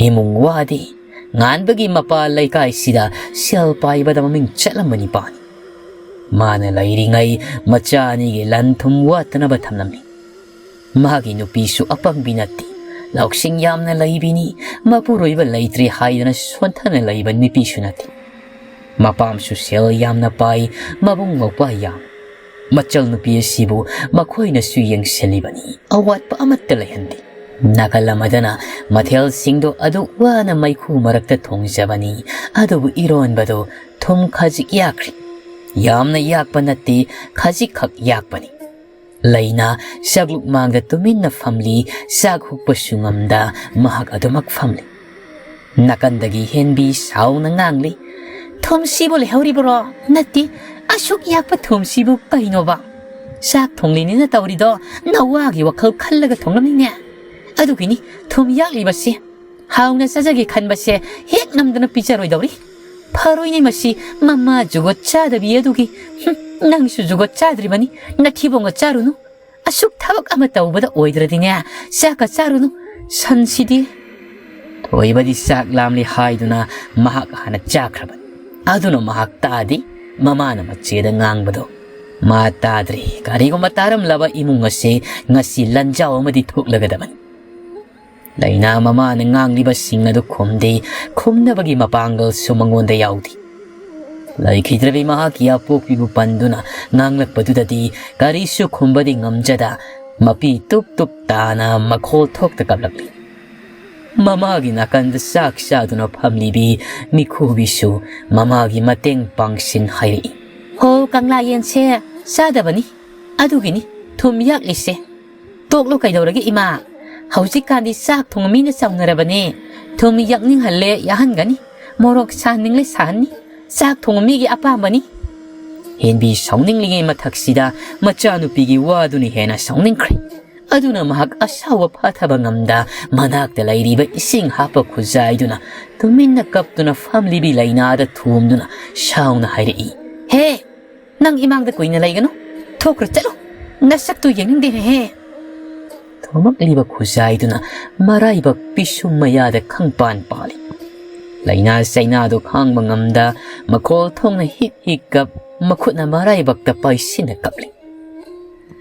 ꯏꯃꯨꯡ ꯋꯥꯗꯤ ꯉꯥꯟꯕꯒꯤ ꯃꯄꯥ ꯂꯩꯀꯥꯏꯁꯤꯗ ꯁꯦꯜ ꯄꯥꯏꯕꯗ ꯃꯃꯤꯡ ꯆꯠꯂꯝꯕ ꯅꯤꯄꯥꯅꯤ꯫ ꯃꯥꯅ ꯂꯩꯔꯤꯉꯩ ꯃꯆꯥ ꯑꯅꯤꯒꯤ ꯂꯟ ꯊꯨꯝ ꯋꯥꯠꯇꯅꯕ ꯊꯝꯂꯝꯃꯤ꯫ ꯃꯥꯒꯤ ꯅꯨꯄꯤꯁꯨ ꯑꯄꯪꯕꯤ ꯅꯠꯇꯦ, ꯂꯧꯁꯤꯡ ꯌꯥꯝꯅ ꯂꯩꯕꯤꯅꯤ, ꯃꯄꯨꯔꯣꯏꯕ ꯂꯩꯇ꯭ꯔꯦ ꯍꯥꯏꯗꯅ ꯁꯣꯟꯊꯅ ꯂꯩꯕ ꯅꯨꯄꯤꯁꯨ ꯅꯠꯇꯦ꯫ ꯃꯄꯥꯝꯁꯨ ꯁꯦꯜ ꯌꯥꯝꯅ ꯄꯥꯏ, ꯃꯕꯨꯡ ꯃꯧꯄ꯭ꯋꯥ ꯌꯥꯝ꯫ ꯃꯆꯜ ꯅꯨꯄꯤ ꯑꯁꯤꯕꯨ ꯃꯈꯣꯏꯅꯁꯨ ꯌꯦꯡꯁꯤꯜꯂꯤꯕꯅꯤ, ꯑꯋꯥꯠꯄ ꯑꯃꯠꯇ ꯂꯩꯍꯟꯗꯦ꯫ ꯅꯥꯀꯜ ꯑꯃꯗꯅ ꯃꯊꯦꯜꯁꯤꯡꯗꯣ ꯑꯗꯨꯛ ꯋꯥꯅ ꯃꯩꯈꯨ ꯃꯔꯛꯇ ꯊꯣꯡꯖꯕꯅꯤ, ꯑꯗꯨꯕꯨ ꯏꯔꯣꯟꯕꯗꯣ ꯊꯨꯝ ꯈꯖꯤꯛ ꯌꯥꯛꯈ꯭ꯔꯦ꯫ ꯌꯥꯝꯅ ꯌꯥꯛꯄ ꯅꯠꯇꯦ, ꯈꯖꯤꯛꯈꯛ ꯌꯥꯛꯄꯅꯤ꯫ ꯂꯩꯅꯥ ꯆꯥꯛꯂꯨꯛ ꯃꯥꯡꯗ ꯇꯨꯃꯤꯟꯅ ꯐꯝꯂꯤ, ꯆꯥꯛ ꯍꯨꯛꯄꯁꯨ ꯉꯝꯗ ꯃꯍꯥꯛ ꯑꯗꯨꯃꯛ ꯐꯝꯂꯤ꯫ ꯅꯥꯀꯟꯗꯒꯤ ꯍꯦꯟꯕꯤ ꯁꯥꯎꯅ ꯉꯥꯡꯂꯤ, "ꯊꯨꯝꯁꯤꯕꯨ ꯂꯩꯍꯧꯔꯤꯕꯔꯣ? ꯅꯠꯇꯦ, ꯑꯁꯨꯛ ꯌꯥꯛꯄ ꯊꯨꯝꯁꯤꯕꯨ ꯀꯩꯅꯣꯕ? ꯆꯥꯛ ꯊꯣꯡꯂꯤꯅꯤꯅ ꯇꯧꯔꯤꯗꯣ ꯅꯋꯥꯒꯤ ꯋꯥꯈꯜ ꯈꯜꯂꯒ ꯊꯣꯡꯂꯝꯅꯤꯅꯦ꯫ ꯑꯗꯨꯒꯤꯅꯤ ꯊꯨꯝ ꯌꯥꯛꯂꯤꯕꯁꯦ꯫ ꯍꯥꯎꯅ ꯆꯥꯖꯒꯦ ꯈꯟꯕꯁꯦ ꯍꯦꯛ ꯉꯝꯗꯅ ꯄꯤꯖꯔꯣꯏꯗꯧꯔꯤ꯫ ꯐꯔꯣꯏꯅꯦ ꯃꯁꯤ, ꯃꯃꯥ ꯖꯨꯒꯣꯠ ꯆꯥꯗꯕꯤ ꯑꯗꯨꯒꯤ꯫ ꯍꯨꯝ, ꯅꯪꯁꯨ ꯖꯨꯒꯣꯠ ꯆꯥꯗ꯭ꯔꯤꯕꯅꯤ, ꯅꯊꯤꯕꯣꯡꯒ ꯆꯥꯔꯨꯅꯨ꯫ ꯑꯁꯨꯛ ꯊꯕꯛ ꯑꯃ ꯇꯧꯕꯗ ꯑꯣꯏꯗ꯭ꯔꯗꯤꯅꯦ, ꯆꯥꯛꯀ ꯆꯥꯔꯨꯅꯨ꯫ ꯁꯟꯁꯤꯗꯤ꯫ ꯊꯣꯏꯕꯗꯤ ꯆꯥꯛ ꯂꯥꯝꯂꯦ ꯍꯥꯏꯗꯨꯅ ꯃꯍꯥꯛ ꯍꯥꯟꯅ ꯆꯥꯈ꯭ꯔꯕꯅꯤ꯫ ꯑꯗꯨꯅ ꯃꯍꯥꯛ ꯇꯥꯗꯦ꯫ ꯃꯃꯥꯅ ꯃꯆꯦꯗ ꯉꯥꯡꯕꯗꯣ ꯃꯥ ꯇꯥꯗ꯭ꯔꯦ꯫ ꯀꯔꯤꯒꯨꯝꯕ ꯇꯥꯔꯝꯂꯕ ꯏꯃꯨꯡ ꯑꯁꯤ ꯉꯁꯤ ꯂꯟꯖꯥꯎ ꯑꯃꯗꯤ ꯊꯣꯛꯂꯒꯗꯕꯅꯤ꯫ ꯂꯩꯅꯥ ꯃꯃꯥꯅ ꯉꯥꯡꯂꯤꯕꯁꯤꯡ ꯑꯗꯨ ꯈꯨꯝꯗꯦ꯫ ꯈꯨꯝꯅꯕꯒꯤ ꯃꯄꯥꯡꯒꯜꯁꯨ ꯃꯉꯣꯟꯗ ꯌꯥꯎꯗꯦ꯫ ꯂꯩꯈꯤꯗ꯭ꯔꯕꯤ ꯃꯍꯥꯛꯀꯤ ꯑꯄꯣꯛꯄꯤꯕꯨ ꯄꯟꯗꯨꯅ ꯉꯥꯡꯂꯛꯄꯗꯨꯗꯗꯤ ꯀꯔꯤꯁꯨ ꯈꯨꯝꯕꯗꯤ ꯉꯝꯖꯗ ꯃꯄꯤ ꯇꯨꯞ ꯇꯨꯞ ꯇꯥꯅ ꯃꯈꯣꯜ ꯊꯣꯛꯇ ꯀꯞꯂꯛꯂꯤ꯫ ꯃꯃꯥꯒꯤ ꯅꯥꯀꯟꯗ ꯆꯥꯛ ꯆꯥꯗꯨꯅ ꯐꯝꯂꯤꯕꯤ ꯃꯤꯈꯨꯕꯤꯁꯨ ꯃꯃꯥꯒꯤ ꯃꯇꯦꯡ ꯄꯥꯡꯁꯤꯟ ꯍꯥꯏꯔꯛꯏ꯫ "ꯍꯣ, ꯀꯪꯂꯥ ꯌꯦꯟꯁꯦ ꯆꯥꯗꯕꯅꯤ, ꯑꯗꯨꯒꯤꯅꯤ ꯊꯨꯝ ꯌꯥꯛꯂꯤꯁꯦ꯫ ꯇꯣꯛꯂꯣ ꯀꯩꯗꯧꯔꯒꯦ ꯏꯃꯥ? ꯍꯧꯖꯤꯛꯀꯥꯟꯗꯤ ꯆꯥꯛ ꯊꯣꯡꯕ ꯃꯤꯅ ꯆꯥꯎꯅꯔꯕꯅꯦ꯫ ꯊꯨꯝ ꯌꯥꯛꯅꯤꯡꯍꯜꯂꯦ ꯌꯥꯛꯍꯟꯒꯅꯤ, ꯃꯣꯔꯣꯛ ꯁꯥꯍꯟꯅꯤꯡꯂꯦ ꯁꯥꯍꯟꯅꯤ꯫ ꯆꯥꯛ ꯊꯣꯡꯕ ꯃꯤꯒꯤ ꯑꯄꯥꯝꯕꯅꯤ"꯫ ꯍꯦꯟꯕꯤ ꯁꯥꯎꯅꯤꯡꯂꯤꯉꯩ ꯃꯊꯛꯁꯤꯗ ꯃꯆꯥꯅꯨꯄꯤꯒꯤ ꯋꯥꯗꯨꯅ ꯍꯦꯟꯅ ꯁꯥꯎꯅꯤꯡꯈ꯭ꯔꯦ꯫ ꯑꯗꯨꯅ ꯃꯍꯥꯛ ꯑꯁꯥꯎꯕ ꯐꯥꯊꯕ ꯉꯝꯗ ꯃꯅꯥꯛꯇ ꯂꯩꯔꯤꯕ ꯏꯁꯤꯡ ꯍꯥꯞꯄ ꯈꯨꯖꯥꯏꯗꯨꯅ ꯇꯨꯃꯤꯟꯅ ꯀꯞꯇꯨꯅ ꯐꯝꯂꯤꯕꯤ ꯂꯩꯅꯥꯗ ꯊꯣꯝꯗꯨꯅ ꯁꯥꯎꯅ ꯍꯥꯏꯔꯛꯏ꯫ "ꯍꯦ, ꯅꯪ ꯏꯃꯥꯡꯗ ꯀꯨꯏꯅ ꯂꯩꯒꯅꯨ꯫ ꯊꯣꯛꯈ꯭ꯔ ꯆꯠꯂꯨ꯫ ꯅꯁꯛꯇꯨ ꯌꯦꯡꯅꯤꯡꯗꯦꯅꯦꯍꯦ"꯫ ꯊꯣꯝꯃꯛꯂꯤꯕ ꯈꯨꯖꯥꯏꯗꯨꯅ ꯃꯔꯥꯏꯕꯛ ꯄꯤꯁꯨꯝ ꯃꯌꯥꯗ ꯈꯪꯄꯥꯟ ꯄꯥꯜꯂꯤ꯫ ꯂꯩꯅꯥ ꯆꯩꯅꯥꯗꯨ ꯈꯥꯡꯕ ꯉꯝꯗ ꯃꯈꯣꯜ ꯊꯣꯛꯅ ꯍꯤꯛ ꯍꯤꯛ ꯀꯞ, ꯃꯈꯨꯠꯅ ꯃꯔꯥꯏꯕꯛꯇ ꯄꯥꯏꯁꯤꯟꯅ ꯀꯞꯂꯤ꯫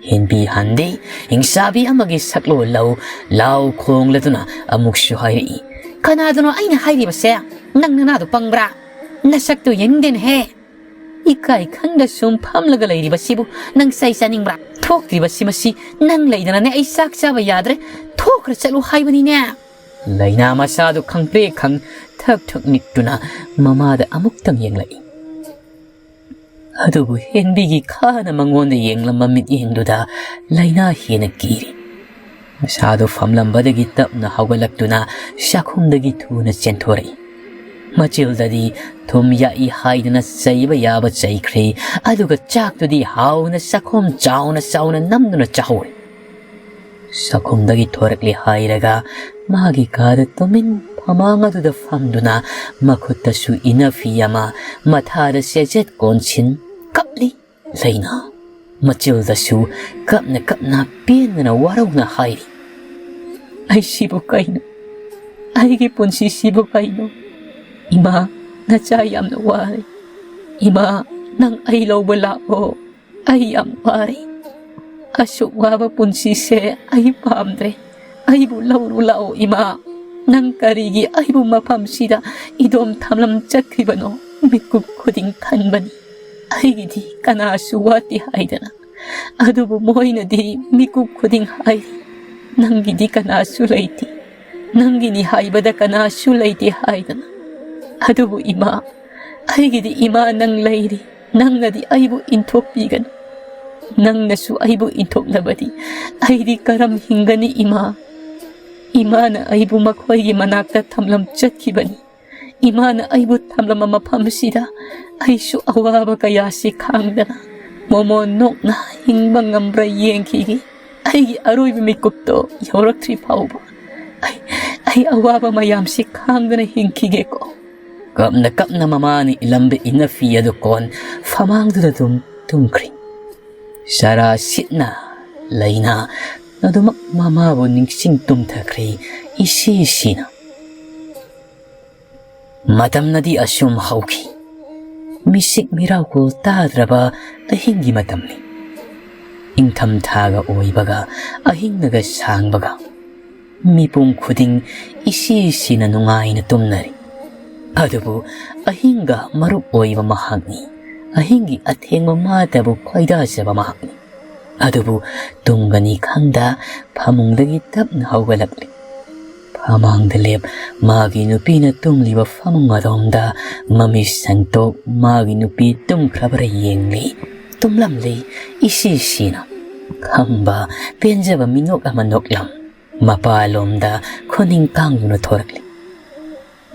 ꯍꯦꯟꯕꯤ ꯍꯟꯗꯦ꯫ ꯍꯤꯡꯁꯥꯕꯤ ꯑꯃꯒꯤ ꯁꯛꯂꯣꯟ ꯂꯧ ꯂꯥꯎ ꯈꯣꯡꯂꯗꯨꯅ ꯑꯃꯨꯛꯁꯨ ꯍꯥꯏꯔꯛꯏ꯫ "ꯀꯅꯥꯗꯅꯣ ꯑꯩꯅ ꯍꯥꯏꯔꯤꯕꯁꯦ? ꯅꯪ ꯅꯅꯥꯗꯣ ꯄꯪꯕ꯭ꯔꯥ? ꯅꯁꯛꯇꯨ ꯌꯦꯡꯅꯤꯡꯗꯦꯅꯦꯍꯦ꯫ ꯏꯀꯥꯏ ꯈꯪꯗ ꯁꯨꯝ ꯐꯝꯂꯒ ꯂꯩꯔꯤꯕꯁꯤꯕꯨ ꯅꯪ ꯆꯩ ꯆꯥꯅꯤꯡꯕ꯭ꯔꯥ? ꯊꯣꯛꯇ꯭ꯔꯤꯕꯁꯤ ꯃꯁꯤ ꯅꯪ ꯂꯩꯗꯅꯅꯦ ꯑꯩ ꯆꯥꯛ ꯆꯥꯕ ꯌꯥꯗ꯭ꯔꯦ꯫ ꯊꯣꯛꯈ꯭ꯔ ꯆꯠꯂꯨ ꯍꯥꯏꯕꯅꯤꯅꯦ"꯫ ꯂꯩꯅꯥ ꯃꯁꯥꯗꯨ ꯈꯪꯄ꯭ꯔꯦꯛ ꯈꯪ ꯊꯛ ꯊꯛ ꯅꯤꯛꯇꯨꯅ ꯃꯃꯥꯗ ꯑꯃꯨꯛꯇꯪ ꯌꯦꯡꯂꯛꯏ꯫ ꯑꯗꯨꯕꯨ ꯍꯦꯟꯕꯤꯒꯤ ꯈꯥꯅ ꯃꯉꯣꯟꯗ ꯌꯦꯡꯂꯝꯕ ꯃꯤꯠꯌꯦꯡꯗꯨꯗ ꯂꯩꯅꯥ ꯍꯦꯟꯅ ꯀꯤꯔꯤ꯫ ꯃꯁꯥꯗꯨ ꯐꯝꯂꯝꯕꯗꯒꯤ ꯇꯞꯅ ꯍꯧꯒꯠꯂꯛꯇꯨꯅ ꯆꯥꯛꯈꯨꯝꯗꯒꯤ ꯊꯨꯅ ꯆꯦꯟꯊꯣꯔꯛꯏ꯫ ꯃꯆꯤꯜꯗꯗꯤ ꯊꯨꯝ ꯌꯥꯛꯏ ꯍꯥꯏꯗꯨꯅ ꯆꯩꯕ ꯌꯥꯕ ꯆꯩꯈ꯭ꯔꯦ, ꯑꯗꯨꯒ ꯆꯥꯛꯇꯨꯗꯤ ꯍꯥꯎꯅ ꯆꯥꯛꯈꯨꯝ ꯆꯥꯎꯅ ꯆꯥꯎꯅ ꯅꯝꯗꯨꯅ ꯆꯥꯍꯧꯔꯦ꯫ ꯆꯥꯛꯈꯨꯝꯗꯒꯤ ꯊꯣꯔꯛꯂꯦ ꯍꯥꯏꯔꯒ ꯃꯥꯒꯤ ꯀꯥꯗ ꯇꯨꯃꯤꯟ ꯐꯃꯥꯡ ꯑꯗꯨꯗ ꯐꯝꯗꯨꯅ ꯃꯈꯨꯠꯇꯁꯨ ꯏꯅꯐꯤ ꯑꯃ, ꯃꯊꯥꯗ ꯆꯦꯆꯦꯠ ꯀꯣꯟꯁꯤꯟ ꯀꯞꯂꯤ꯫ ꯂꯩꯅꯥ ꯃꯆꯤꯜꯗꯁꯨ ꯀꯞꯅ ꯀꯞꯅ ꯄꯦꯟꯗꯅ ꯋꯥꯔꯧꯅ ꯍꯥꯏꯔꯤ꯫ "ꯑꯩꯁꯤꯕꯨ ꯀꯩꯅꯣ? ꯑꯩꯒꯤ ꯄꯨꯟꯁꯤꯁꯤꯕꯨ ꯀꯩꯅꯣ? ꯏꯃꯥ, ꯅꯆꯥ ꯌꯥꯝꯅ ꯋꯥꯔꯦ꯫ ꯏꯃꯥ, ꯅꯪ ꯑꯩ ꯂꯧꯕ ꯂꯥꯛꯑꯣ꯫ ꯑꯩ ꯌꯥꯝ ꯋꯥꯔꯦ꯫ ꯑꯁꯨꯛ ꯋꯥꯕ ꯄꯨꯟꯁꯤꯁꯦ ꯑꯩ ꯄꯥꯝꯗ꯭ꯔꯦ꯫ ꯑꯩꯕꯨ ꯂꯧꯔꯨ ꯂꯥꯛꯑꯣ ꯏꯃꯥ꯫ ꯅꯪ ꯀꯔꯤꯒꯤ ꯑꯩꯕꯨ ꯃꯐꯝꯁꯤꯗ ꯏꯗꯣꯝ ꯊꯝꯂꯝ ꯆꯠꯈꯤꯕꯅꯣ? ꯃꯤꯀꯨꯞ ꯈꯨꯗꯤꯡ ꯈꯟꯕꯅꯤ, ꯑꯩꯒꯤꯗꯤ ꯀꯅꯥꯁꯨ ꯋꯥꯠꯇꯦ ꯍꯥꯏꯗꯅ꯫ ꯑꯗꯨꯕꯨ ꯃꯣꯏꯅꯗꯤ ꯃꯤꯀꯨꯞ ꯈꯨꯗꯤꯡ ꯍꯥꯏꯔꯤ, "ꯅꯪꯒꯤꯗꯤ ꯀꯅꯥꯁꯨ ꯂꯩꯇꯦ, ꯅꯪꯒꯤꯅꯤ ꯍꯥꯏꯕꯗ ꯀꯅꯥꯁꯨ ꯂꯩꯇꯦ" ꯍꯥꯏꯗꯅ꯫ ꯑꯗꯨꯕꯨ ꯏꯃꯥ, ꯑꯩꯒꯤꯗꯤ ꯏꯃꯥ ꯅꯪ ꯂꯩꯔꯤ꯫ ꯅꯪꯅꯗꯤ ꯑꯩꯕꯨ ꯏꯟꯊꯣꯛꯄꯤꯒꯅꯨ꯫ ꯅꯪꯅꯁꯨ ꯑꯩꯕꯨ ꯏꯟꯊꯣꯛꯂꯕꯗꯤ ꯑꯩꯗꯤ ꯀꯔꯝ ꯍꯤꯡꯒꯅꯤ ꯏꯃꯥ? ꯏꯃꯥꯅ ꯑꯩꯕꯨ ꯃꯈꯣꯏꯒꯤ ꯃꯅꯥꯛꯇ ꯊꯝꯂꯝ ꯆꯠꯈꯤꯕꯅꯤ꯫ ꯏꯃꯥꯅ ꯑꯩꯕꯨ ꯊꯝꯂꯝꯕ ꯃꯐꯝꯁꯤꯗ ꯑꯩꯁꯨ ꯑꯋꯥꯕ ꯀꯌꯥꯁꯤ ꯈꯥꯡꯗꯅ ꯃꯣꯃꯣꯟ ꯅꯣꯛꯅ ꯍꯤꯡꯕ ꯉꯝꯕ꯭ꯔꯥ ꯌꯦꯡꯈꯤꯒꯦ꯫ ꯑꯩꯒꯤ ꯑꯔꯣꯏꯕ ꯃꯤꯀꯨꯞꯇꯣ ꯌꯧꯔꯛꯇ꯭ꯔꯤ ꯐꯥꯎꯕ ꯑꯩ, ꯑꯩ ꯑꯋꯥꯕ ꯃꯌꯥꯝꯁꯤ ꯈꯥꯡꯗꯅ ꯍꯤꯡꯈꯤꯒꯦꯀꯣ꯫ ꯀꯞꯅ ꯀꯞꯅ ꯃꯃꯥꯅ ꯏꯜꯂꯝꯕ ꯏꯅꯐꯤ ꯑꯗꯨ ꯀꯣꯟ ꯐꯃꯥꯡꯗꯨꯗ ꯑꯗꯨꯝ ꯇꯨꯝꯈ꯭ꯔꯦ꯫ ꯆꯔꯥ ꯁꯤꯠꯅ ꯂꯩꯅ ꯑꯗꯨꯃꯛ ꯃꯃꯥꯕꯨ ꯅꯤꯡꯁꯤꯡ ꯇꯨꯝꯊꯈ꯭ꯔꯦ ꯏꯁꯤ ꯏꯁꯤꯅ꯫ ꯃꯇꯝꯅꯗꯤ ꯑꯁꯨꯝ ꯍꯧꯈꯤ꯫ ꯃꯤꯁꯤꯛ ꯃꯤꯔꯥꯎꯀꯨꯜ ꯇꯥꯗ꯭ꯔꯕ ꯑꯍꯤꯡꯒꯤ ꯃꯇꯝꯅꯤ꯫ ꯏꯪꯊꯝꯊꯥꯒ ꯑꯣꯏꯕꯒ ꯑꯍꯤꯡꯅꯒ ꯁꯥꯡꯕꯒ ꯃꯤꯄꯨꯝ ꯈꯨꯗꯤꯡ ꯏꯁꯤ ꯏꯁꯤꯅ ꯅꯨꯡꯉꯥꯏꯅ ꯇꯨꯝꯅꯔꯤ꯫ ꯑꯗꯨꯕꯨ ꯑꯍꯤꯡꯒ ꯃꯔꯨꯞ ꯑꯣꯏꯕ ꯃꯍꯥꯛꯅꯤ꯫ ꯑꯍꯤꯡꯒꯤ ꯑꯊꯦꯡꯕ ꯃꯥꯇꯕꯨ ꯈꯣꯏꯗꯥꯖꯕ ꯃꯍꯥꯛꯅꯤ꯫ ꯑꯗꯨꯕꯨ ꯇꯨꯝꯒꯅꯤ ꯈꯪꯗ ꯐꯃꯨꯡꯗꯒꯤ ꯇꯞꯅ ꯍꯧꯒꯠꯂꯛꯂꯤ꯫ ꯐꯃꯥꯡꯗ ꯂꯦꯞ ꯃꯥꯒꯤ ꯅꯨꯄꯤꯅ ꯇꯨꯝꯂꯤꯕ ꯐꯃꯨꯡ ꯑꯗꯣꯝꯗ ꯃꯃꯤꯠ ꯁꯪꯇꯣꯛ ꯃꯥꯒꯤ ꯅꯨꯄꯤ ꯇꯨꯝꯈ꯭ꯔꯕꯔꯥ ꯌꯦꯡꯂꯤ꯫ ꯇꯨꯝꯂꯝꯂꯤ ꯏꯁꯤ ꯏꯁꯤꯅ꯫ ꯈꯝꯕ ꯄꯦꯟꯖꯕ ꯃꯤꯅꯣꯛ ꯑꯃ ꯅꯣꯛꯂꯝ ꯃꯄꯥꯂꯣꯝꯗ ꯈꯨꯅꯤꯡ ꯀꯥꯡꯗꯨꯅ ꯊꯣꯔꯛꯂꯤ꯫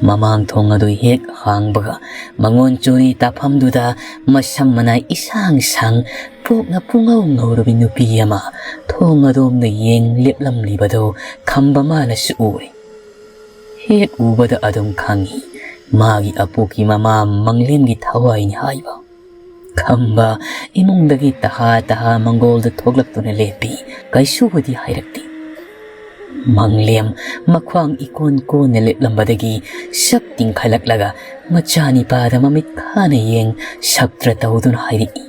ꯃꯃꯥꯡ ꯊꯣꯡ ꯑꯗꯨ ꯍꯦꯛ ꯍꯥꯡꯕꯒ ꯃꯉꯣꯟ ꯆꯨꯔꯤ ꯇꯥꯐꯝꯗꯨꯗ ꯃꯁꯝ ꯃꯅꯥꯏ ꯏꯁꯥꯡ ꯁꯥꯡ ꯄꯣꯛꯅ ꯄꯨꯡꯉꯧ ꯉꯧꯔꯕꯤ ꯅꯨꯄꯤ ꯑꯃ ꯊꯣꯡ ꯑꯗꯣꯝꯗ ꯌꯦꯡ ꯂꯦꯞꯂꯝꯂꯤꯕꯗꯨ ꯈꯝꯕ ꯃꯥꯅꯁꯨ ꯎꯔꯦ꯫ ꯍꯦꯛ ꯎꯕꯗ ꯑꯗꯨꯝ ꯈꯪꯏ ꯃꯥꯒꯤ ꯑꯄꯣꯛꯀꯤ ꯃꯃꯥ ꯃꯪꯂꯦꯝꯒꯤ ꯊꯋꯥꯏꯅꯤ ꯍꯥꯏꯕ꯫ ꯈꯝꯕ ꯏꯃꯨꯡꯗꯒꯤ ꯇꯍꯥ ꯇꯍꯥ ꯃꯪꯒꯣꯜꯗ ꯊꯣꯛꯂꯛꯇꯨꯅ ꯂꯦꯞꯄꯤ꯫ ꯀꯩꯁꯨꯕꯨꯗꯤ ꯍꯥꯏꯔꯛꯇꯦ꯫ ꯃꯪꯂꯦꯝ ꯃꯈ꯭ꯋꯥꯡ ꯏꯀꯣꯟ ꯀꯣꯟꯅ ꯂꯦꯞꯂꯝꯕꯗꯒꯤ ꯁꯛ ꯇꯤꯡꯈꯠꯂꯛꯂꯒ ꯃꯆꯥꯅꯤꯄꯥꯗ ꯃꯃꯤꯠ ꯈꯥꯅ ꯌꯦꯡ ꯁꯞꯇ꯭ꯔ ꯇꯧꯗꯨꯅ ꯍꯥꯏꯔꯛꯏ,